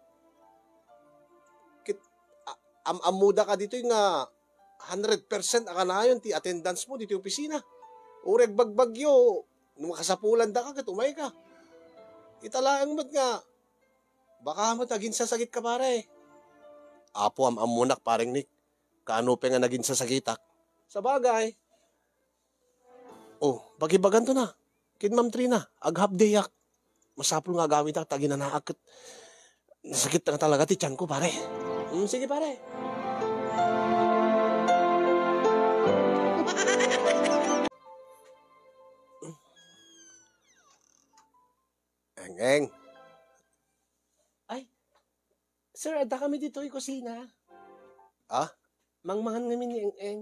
Ket, a-, am-ammoda ka ditoy nga hundred percent a kanayon ti attendance mo ditoy opisina. Uray agbagbagyo, no makasapulan daka ket umay ka. Ita laeng met nga, baka met aginsasakit ka, pare. Apo, am-ammonak, Pareng Nick. Kaano pay nga naginsasakitak? Sabagay. Oh, pakibaganto na. Ken Ma'am Trina, ag-half day ak. Masapul nga agawidak ta aginanaak ket nasakit nga talaga ti tiyan ko, pare. Mm, sige, pare. Eng-eng. Ay, sir, adda kami ditoy kusina. Ah? Mangmangan ngamin ni Eng-eng.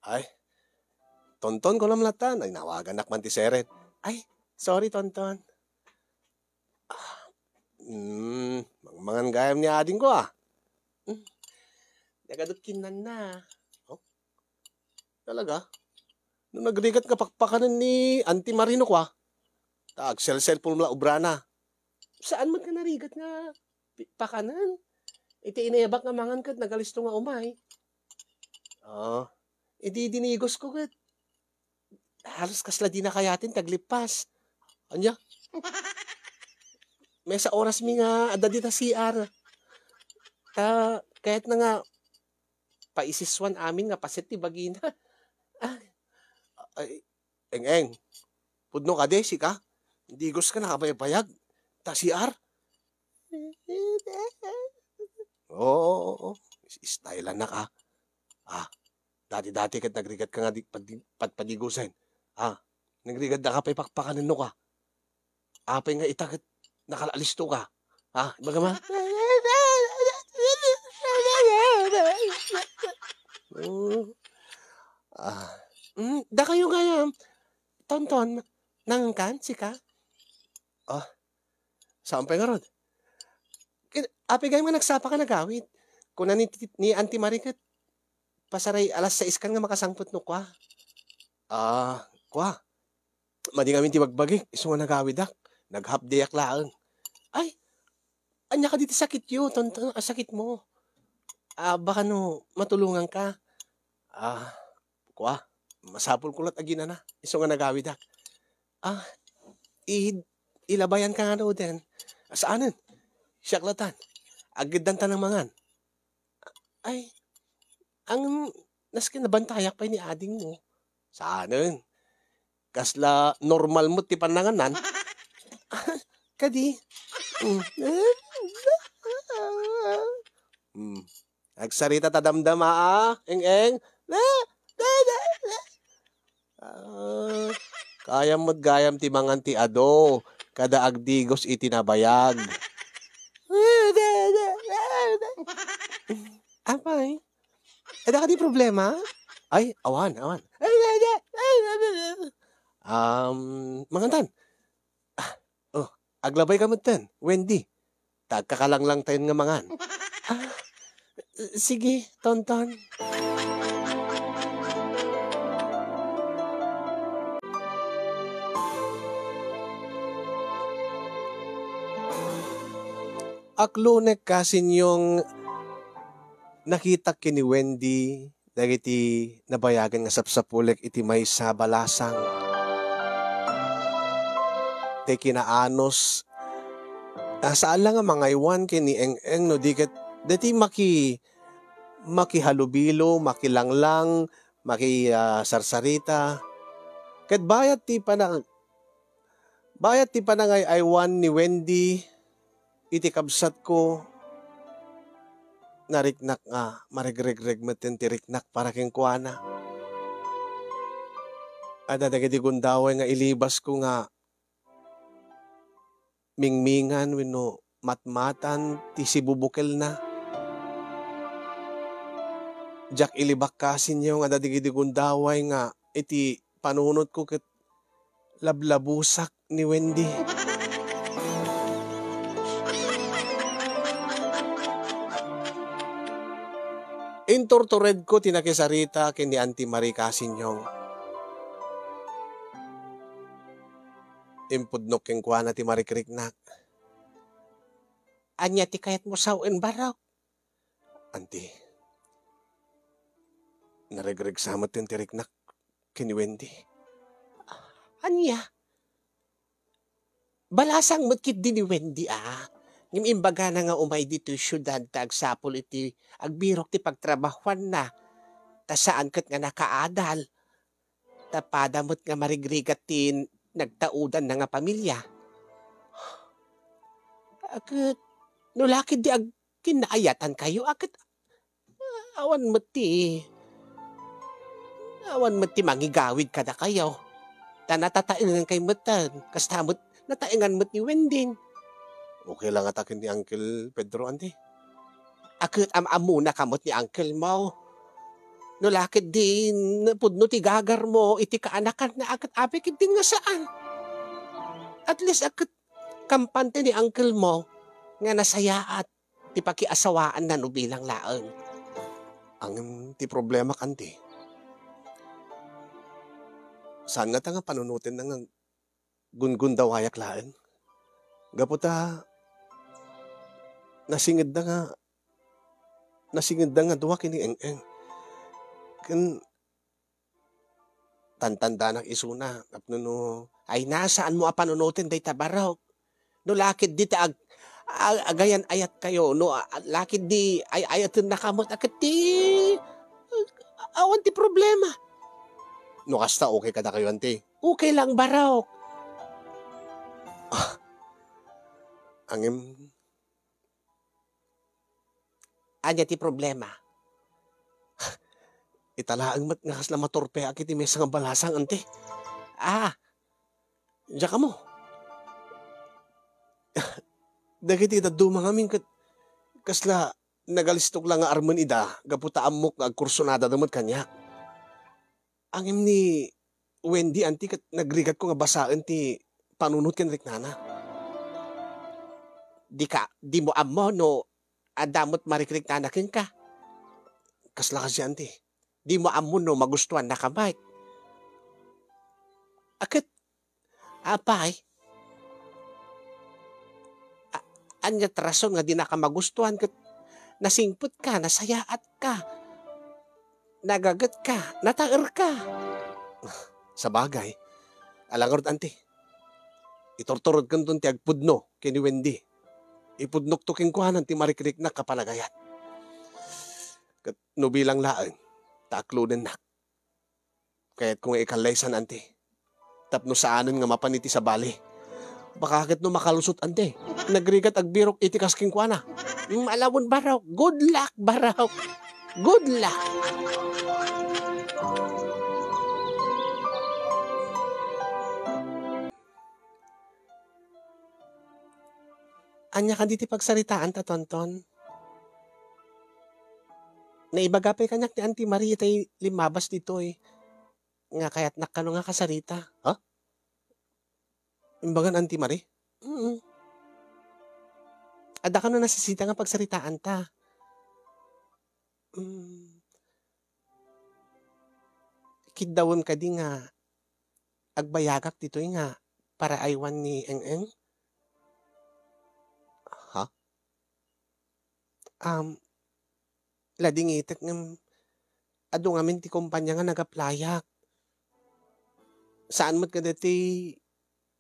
Ay, Tonton, kunam latta. Ay, nawaganak man ti seret. Ay, sorry, Tonton. Ah, mm, mangmangan gayam ni ading ko, ah. Mm. Nagadot kinnanna. Oh? Talaga? No nagrigat nga pakpakanen ni Auntie Marino kwa, ta agselselpon la ubrana. Saan man ka narigat nga pi-, pakanen? Iti inayabak nga mangan ket nagalisto nga umay. Ah, idi dinigos ko ket halos kasla di nakayatin ti aglippas. Ania? Maysa oras mi nga adda dita C R. Ta, kayatna nga paisiswan amin nga paset ti bagina. Ah, ay, Eng-eng, pudno kadi, sika? Digoska nakabaybayag. Ta C R? Oo, oo, oo. Is-, stylean na ka. Ah, dati-dati ket nagrigat ka nga di, padi-, padpadigosen. Ah, nagrigat da ka pay pakpakanen no ka. Apay nga ita ket nakalaalisto ka. Ha? Ibaga ma? Oh. Ah. Mm, dakayo gayam. Tonton, nangkan, sika? Ah, saan pay ngarud? Kin-, apay gayam nga nagsapa ka nagawid? Kuna ni, ni Auntie Marie ket, pasaray alas sais kan nga makasangpet no kua. Ah, kua. Madi ngamin ti bagbagik, isu nga nagawidak. Nag-half day-ak laeng. Ay, ania kadi ti sakityo, tonton, a, sakitmo? Ah, baka no matulonganka. Ah, kua, masapulko lat a ginana, isu nga nagawidak. Ah, i-, ilabayanka nga no den. Saanen? Siak latan. Aggeddanta nang mangan. Ay, ang, nasken nabantayak pay ni adingmo. Saanen? Kasla normal met ti pannanganan? Kadi? Mm. Mm. Agsarita ta damdama, a, Eng-eng. Ah, kayam met gayam ti mangan ti adu, kada agdigos iti nabayag. Apay? Adda kadi problema? Ay, awan, awan. Um, mangantan. Ah, oh, aglabay ka metten, Wendy. Ta agkakalanglang tayon nga mangan. Ah, sige, Tonton. Aklonek kasinyong nakitak ken ni Wendy dagiti nabayagen nga sapsapulek iti maysa a balasang. Ti kinaanus, a, saan la nga mangaywan ken ni Eng-eng no di ket daytoy maki-, makihalubilo, makilanglang, maki-, a, sarsarita. Ket bayat ti pana-, bayat ti panangay-aywan ni Wendy iti kabsatko, nariknak nga marigrigreg metten ti riknak para kenkuana. Adda dagiti gundaway nga ilibasko nga mingmingan wenno matmatan ti sibubukelna. Diak ilibak kasinyo nga adda dagiti gundaway nga iti panunotko ket lablabusak ni Wendy. Inturturedko ti nakisarita ken ni Auntie Marie Kasinyong. Impudnok kenkuana ti marikriknak. Ania ti kayatmo sawen, Barok? Auntie, naregregsa met ti riknak ken ni Wendy. Ania? Balasang met ketdi ni Wendy, a. Ngem imbagana nga umay ditoy siudad ta agsapul iti agbirok ti pagtrabahuanna. Ta saan ket nga nakaadal. Ta pada met nga marigrigat ti nagtaudanna nga pamilia. A ket, no la ketdi agkinnaayatan kayo, a ket, awan met ti, awan met ti mangigawid kadakayo. Ta natataengan kay metten, kasta met nataengan met ni Wending. Okay la ngata ken ni Uncle Pedro, Auntie? A ket am-ammona ka met ni uncle mo. No la ketdi napudno ti gagarmo iti kaanakanna, a ket apay ketdi nga saan? At least, a ket kampante ni uncle mo nga nasayaat ti pakiasawaanna no bilang laeng. Ngem ti problema, Auntie, saan ngata nga panunotenna nga gunggundawayak laeng. Gapu ta nasingedda nga, nasingedda nga dua ken ni Eng-eng. Ken Tantandanak isuna, tapno no, ay na, saanmo a panunoten dayta barok. No lakid di ta ag-, a-, agayan-ayatkayo, no, a-, a-, lakid di ay-ayatennaka met a ket ti, awan ti problema. No kasta, okay kadakayo, anti? Okay lang, barok. Ah, angem, ania ti problema? Ita laeng met nga kasla maturpeak iti maysa nga balasang, anti. Ah, diak ammo. Dagiti dadduma ngamin ket kasla nagalistok la nga armen ida gapu ta ammok nga agkursunadada met kaniak. Ngem ni Wendy, anti, ket nagrigatko nga basaen ti panunot ken riknana. Dika, dimo ammo no adda met marikriknana kenka. Kasla kasi, anti. Dimo ammo no magustuannaka met. A ket, apay, a-, ania ti rason nga dinaka magustuan ket nasingpetka, nasayaatka, nagagetka, nataerka? Sabagay, ala ngarud, anti. Iturturodkanton ti agpudno ken ni Wendy. Ipudnokto kenkuana ti marikriknak a panagayat. Ket no bilang laeng, ta aklodennak. Kayatko nga ikallaysan, anti. Tapno saanen nga mapan iti sabali. Baka ket no makalusot, anti. Nagrigat agbirok iti kas kenkuana. Mm, ala wen, barok. Good luck, barok. Good luck. Ania kadi ti pagsaritaanta, Tonton? Naibaga pay kaniak ni Auntie Marie itay limmabas ditoy nga kayatnak kano nga kasarita. Ha? Imbagan, Auntie Marie? Mm. Adda kano nasisita nga pagsaritaanta? Mm. Kiddawem kadi nga agbayagak ditoy nga paraaywan ni Eng-eng? Ha? Um, ladingitek ngem adu ngamin ti kumpanya nga nagaplayak. Saan met kadi ti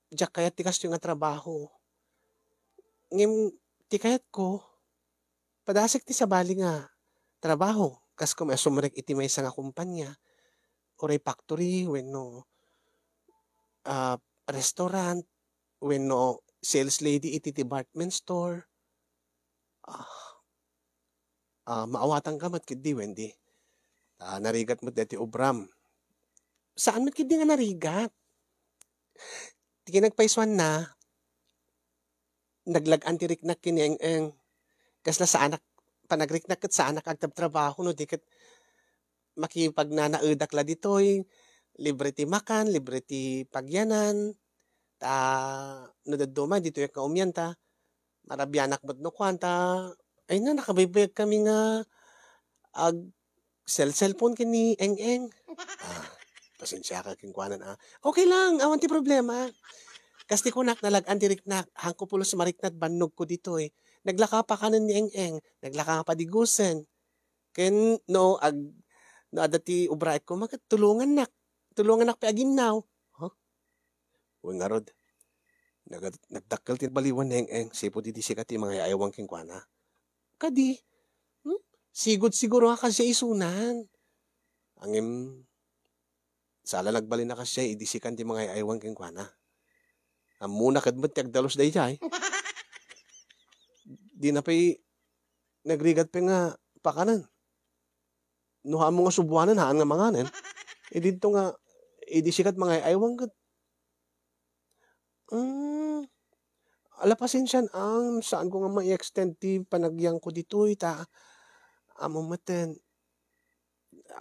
diak kayat ti kastoy nga trabaho. Ngem ti kayatko, padasek ti sabali nga trabaho, kas kumasumrek iti maysa nga kumpanya, uray factory, wenno, ah, restaurant, wenno sales lady iti department store. Ah, ah, maawatanka met ketdi, Wendy. Ta narigat met daytoy obram. Saan met ketdi nga narigat? Ti kinagpaysuanna, naglag-an ti riknak ken ni Eng-eng. Kasla saanak, panagriknak ket saanak agtabtrabaho no di ket makipagnanaedak la ditoy, libre ti makan, libre ti pagyanan. Ta no dadduma, ditoyak nga umian ta marabianak met no kuan ta, ay na, nakabaybayag kami nga ag-cellcellphone ken ni Eng-eng. Ah, pasensiaka kenkuana, ah. Okay lang, awan ti problema. Kas ti kunak, nalag-an ti riknak, haanko pulos mariknat bannogko ditoy. Naglaka pakanen ni Eng-eng, naglaka nga padigusen. Ken no ag-, no adda ti ubraekko, maket tulongannak. Tulongannak pay aginnaw. Huh? Wen ngarud, nagad-, nagdakkel ti baliwan ni Eng-eng, sipud idi sika ti mangay-aywan kenkuana. Kadi, hmm? Sigud siguro nga kasdiay isunan. Ngem, saan la nagbalin a kasdiay idi sikan ti mangay-aywan kenkuana. Ammona ket met ti agdalus daydiay. Dina pay nagrigat pay nga pakanen. No haanmo nga subuanen, haan nga manganen. Idinto nga, idi sikat mangay-aywan ket, hmm, ala, pasensian, ang saanko nga mai-extend ti panagyanko ditoy, ta, amo meten,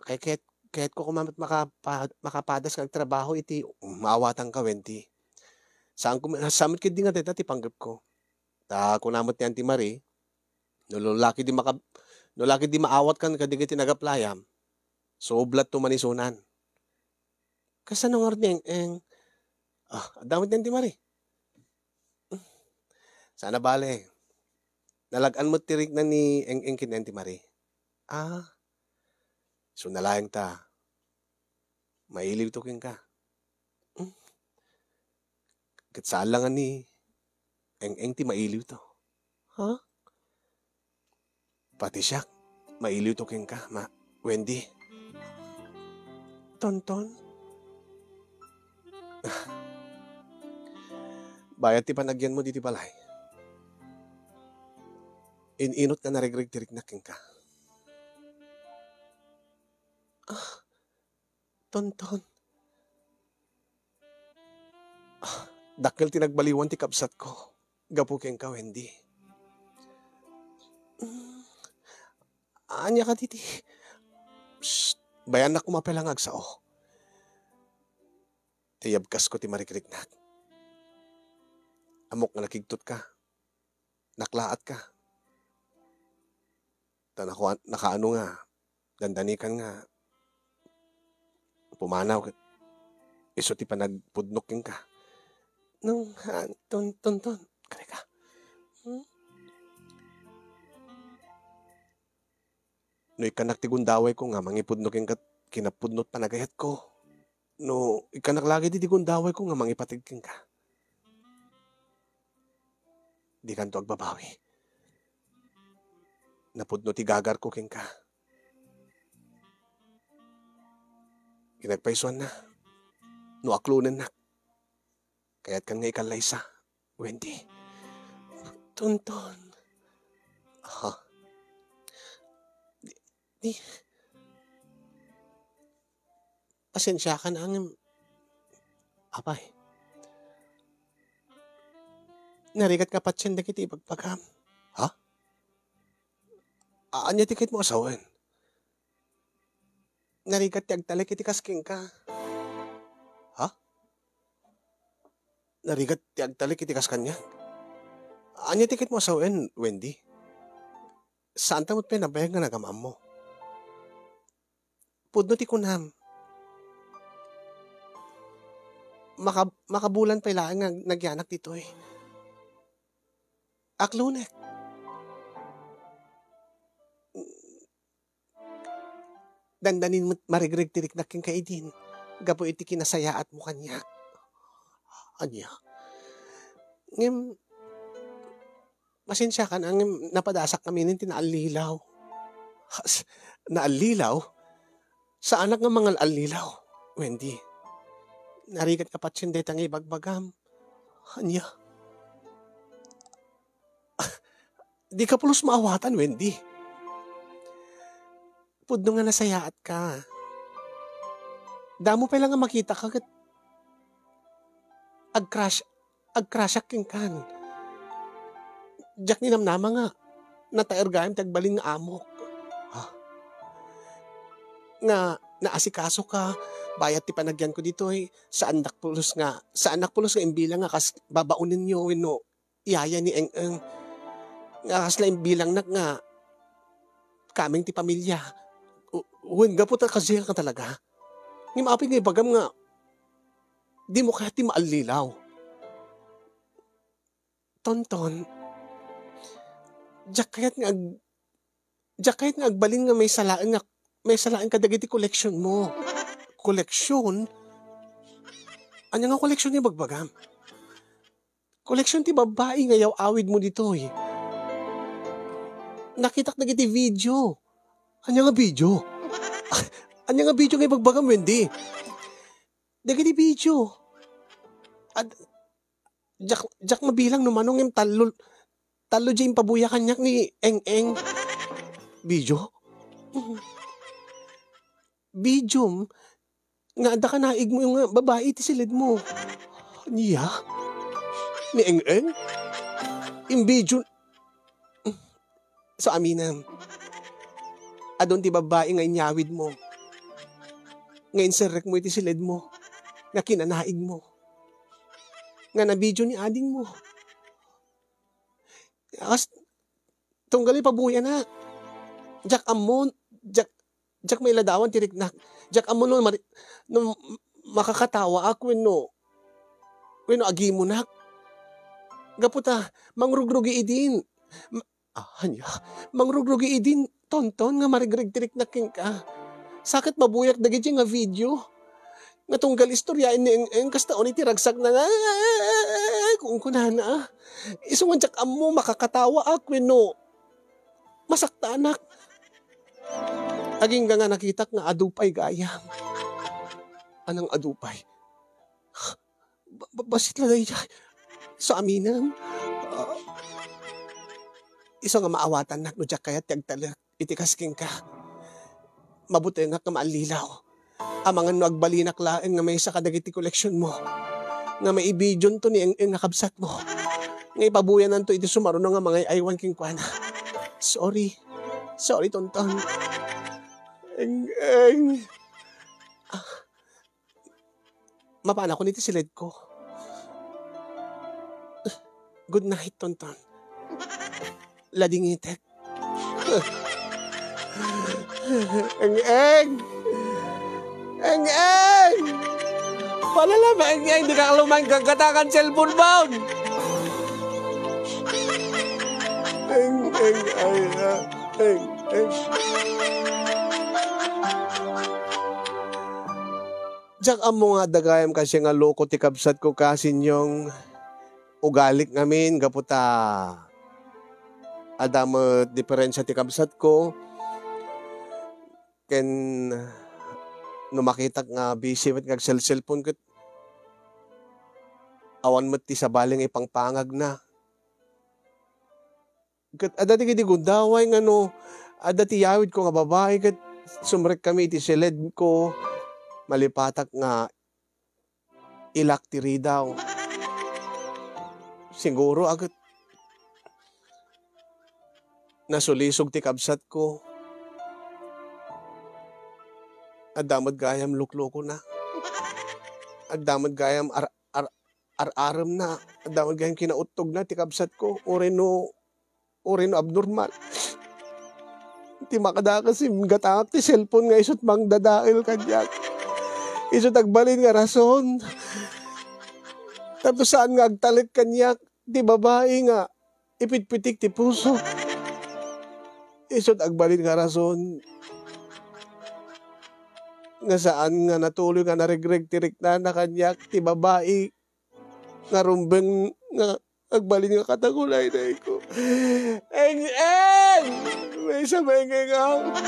kay, kayat, kayatko koma met makapa-, makapadas nga agtrabaho iti maawatanka, Wendy. Saanko met, saan met ketdi nga dayta ti panggepko. Ta kuna met ni Auntie Marie, no, no lakit di maka-, no lakit di maawatkan kadagiti nagaplayam, sublatto man isunan. Kasano ngarud ni Eng-eng? Ah, adda met ni Auntie Marie. Saan a bale. Nalag-an met ti rikna ni Eng-eng ken ni Auntie Marie. Ah, isu na laeng ta. Mailiwto kenka. Hmm. Ket saan la nga ni Eng-eng ti mailiwto. Ha? Pati siak, mailiwto kenka, ma-, Wendy. Tonton? Bayat ti panagyanmo ditoy balay. In-inut nga naregreg ti riknak kenka. Ah, Tonton. Ah, dakkel ti nagbaliwan ti kabsatko gapu kenka, Wendy. Mm. Ania kadi ti, psst, bayannak koma pay la nga agsao. Ti yabkasko ti marikriknak. Ammok nga nakigtotka. Naklaatka. Ta nakuan-, nakaano nga, dandanikan nga pumanaw ket isu ti panagpudnok kenka. Nung, ah, ton-, Tonton, kare ka. Hmm? No ikkanak ti gundawayko nga mangipudno kenka, kinapudno ti panagayatko. No ikkanak la ketdi ti gundawayko nga mangipateg kenka, dikanto agbabawi. Napudno ti gagarko kenka. Kinagpaisuanna. No aklonennak, kayatkan nga ikallaysa, Wendy. Tonton. Ha? Di, di, Pasensiakan, ngem, apay, narigat nga patien dagiti ibagbagam. Ha? A-, ania ti kayatmo a sawen? Narigat ti agtalek iti kas kenka. Ha? Narigat ti agtalek iti kas kaniak? Ania ti kayatmo a sawen, Wendy? Saanta met pay nabayag nga nagam-ammo. Pudno ti kunam. Maka-, makabulan pay laeng nga nagyanak ditoy. Aklonek. Dandanin met marigreg ti riknak kenka idin gapu iti kinasayaatmo kaniak. Ania? Ngem, Pasensiakan, ngem napadasak ngamin ti naallilaw. Has, naallilaw? Saanak nga mangal-allilaw, Wendy. Narigat nga patien dayta nga ibagbagam. Ania? Dika pulos maawatan, Wendy. Pudno nga nasayaatka. Damo pay la nga makitaka ket agcrush, agcrushak kenkan. Diak ninamnama nga nataergayam ti agbalin nga amok. Ha? Nga naasikasoka, bayat ti panagyanko ditoy, saandak pulos nga, saannak pulos nga imbilang nga kas babaonenyo wenno iyaya ni Eng-eng. Nga kasla imbilangnak nga kameng ti pamilya. U-, wen, gapu ta kasdiay ka talaga. Ngem apay nga ibagam nga dimo kayat ti maallilaw? Tonton, diak kayat nga ag-, diak kayat nga agbalin nga maisalaen nga, maisalaen kadagiti koleksionmo. Koleksion? Ania nga koleksion nga ibagbagam? Koleksion ti babbai nga yaw-awidmo ditoy. Nakitak dagiti video. Ania nga video? Ania nga video nga ibagbagam, Wendy? Dagiti video. Ad-, diak, diak mabilang no mano ngem tallo, tallo diay impabuya kaniak ni Eng-eng. Video? Video? Nga adda kanaigmo nga babai iti siledmo. Ania? Ni Eng-eng? Imbidio-, so, aminem. Adun ti babai nga inyawidmo. Nga inserrekmo iti siledmo. Nga kinanaigmo. Nga nabidio ni adingmo. Kas, tunggal ipabuyana. Diak ammo, diak, diak mailadawan ti riknak. Diak ammo no mari-, no makakatawaak wenno, wenno agimunak. Gapu ta, mangrugrugi idin. Ma-, ah, ania? Mangrugrugi idin, Tonton, nga marigreg ti riknak kenka. Sa ket mabuyak dagiti nga video. Nga tunggal istoryaen ni Eng-Eng, kasta unay ti ragsakna nga, "Ay, ay, ay, ay, ay," kunkunana. Isu nga diak ammo, makakatawaak wenno masaktanak. Agingga nga nakitak nga adu pay gayam. Anang adu pay? Ba-, ba-, bassit la daydiay. Sa aminen, ah, isu nga maawatannak no diak kayat ti agtalek iti kas kenka. Mabutengak nga maallilaw. Amangan no agbalinak laeng nga maysa kadagiti koleksionmo, nga maibidionto ni Eng-Eng nga kabsatmo, nga ipabuyananto iti sumaruno nga mangay-aywan kenkuana. Sorry. Sorry, Tonton. Eng-Eng. Ah, mapanakon iti siledko. Good night, Tonton. Ladingitek. Eng-Eng! Eng-Eng! Palala ba, Eng-Eng? Dika lumaing gaggatakan cellphone phone! Eng-Eng, ay, ah, Eng-Eng. Diak ammo nga adda gayam kasi nga loko ti kabsatko, Kasinyong. Ugalik ngamin gapu ta adda met diferensia ti kabsatko. Ken no makitak nga busy met nga agselselpon ket awan met ti sabali nga ipangpangagna. Ket adda dagiti gundaway nga no adda ti yawidko nga babai ket sumrekkami iti siledko, malipatak nga ilak ti ridaw. Siguro a ket nasulisog ti kabsatko. Adda met gayam luklukona. Adda met gayam ar-, ar-, ar-aremna. Adda met gayam kinauttogna ti kabsatko. Uray no, uray no abnormal. Ti makadakes, inggatangak ti cellphone nga isut' mangdadael kaniak. Isut' agbalin nga rason. Tapno saan nga agtalek kaniak ti babai nga ipitpitik ti puso. Isut' agbalin nga rason nga saan nga natuloy nga naregreg ti riknana kaniak ti babai nga rumbeng nga agbalin nga katagulaynayko. Eng-eng! Maysa maeng-engaw.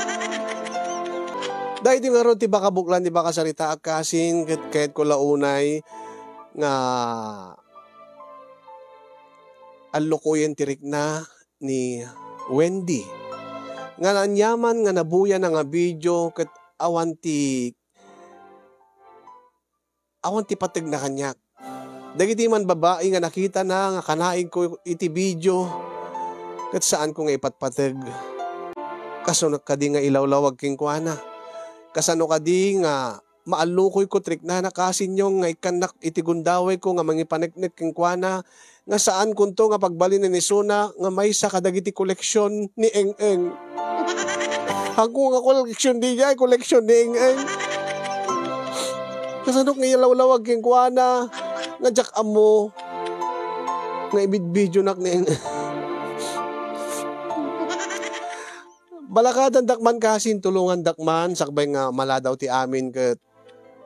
Daydi ngarud ti pakabuklan ti pakasaritaak, Kasin, ket kayatko la unay nga allukoyen ti rikna ni Wendy. Nga aniaman nga nabuyana nga video ket awan ti, awan ti pategna kaniak. Dagiti man babai nga nakitana nga kanaigko iti video ket saanko nga ipatpateg. Kasano kadi nga ilawlawag kenkuana? Kasano kadi nga maallukoyko ti riknana, Kasinyong, nga ikkannak iti gundawayko nga mangipaneknek kenkuana, nga saankonto nga pagbalinen isuna nga maysa kadagiti koleksion ni Eng-Eng. Hanko nga koleksion diay, koleksion ni Eng-Eng. Kasano nga ilawlawag kenkuana nga diak ammo nga ibidbidionak ni Eng-Eng. Balakadandak man, Kasin, tulongandak man, sakbay nga maladaw ti amin ket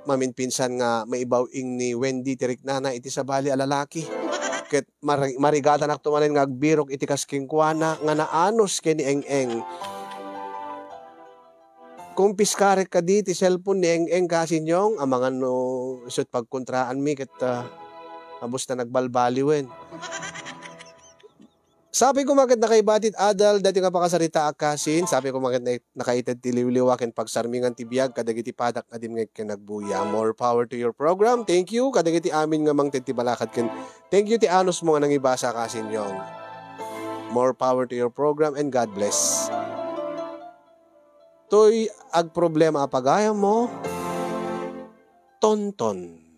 maminpinsan nga maibaw-ing ni Wendy ti riknana iti sabali a lalaki. Ket mari-, marigatanakto manen nga agbirok iti kas kenkuana nga naanus ken ni Eng-Eng. Kumpiskarek kadi ti cellphone ni Eng-Eng, Kasinyong, amangan no isut' pagkontraanmi ket, ah, abus ta nagbalbaliwen. Sapay koma ket nakaibatit adal daytoy nga pakasaritaak, Kasin. Sapay koma ket na-, nakaited ti liwliwa ken pagsarmingan ti biag kadagiti padak nga dimngeg ken agbuya. More power to your program. Thank you kadagiti amin nga mangted ti balakad ken thank you ti anusmo nga nangibasa, Kasinyong. More power to your program and God bless. Toy agproblema a pagayammo, Tonton.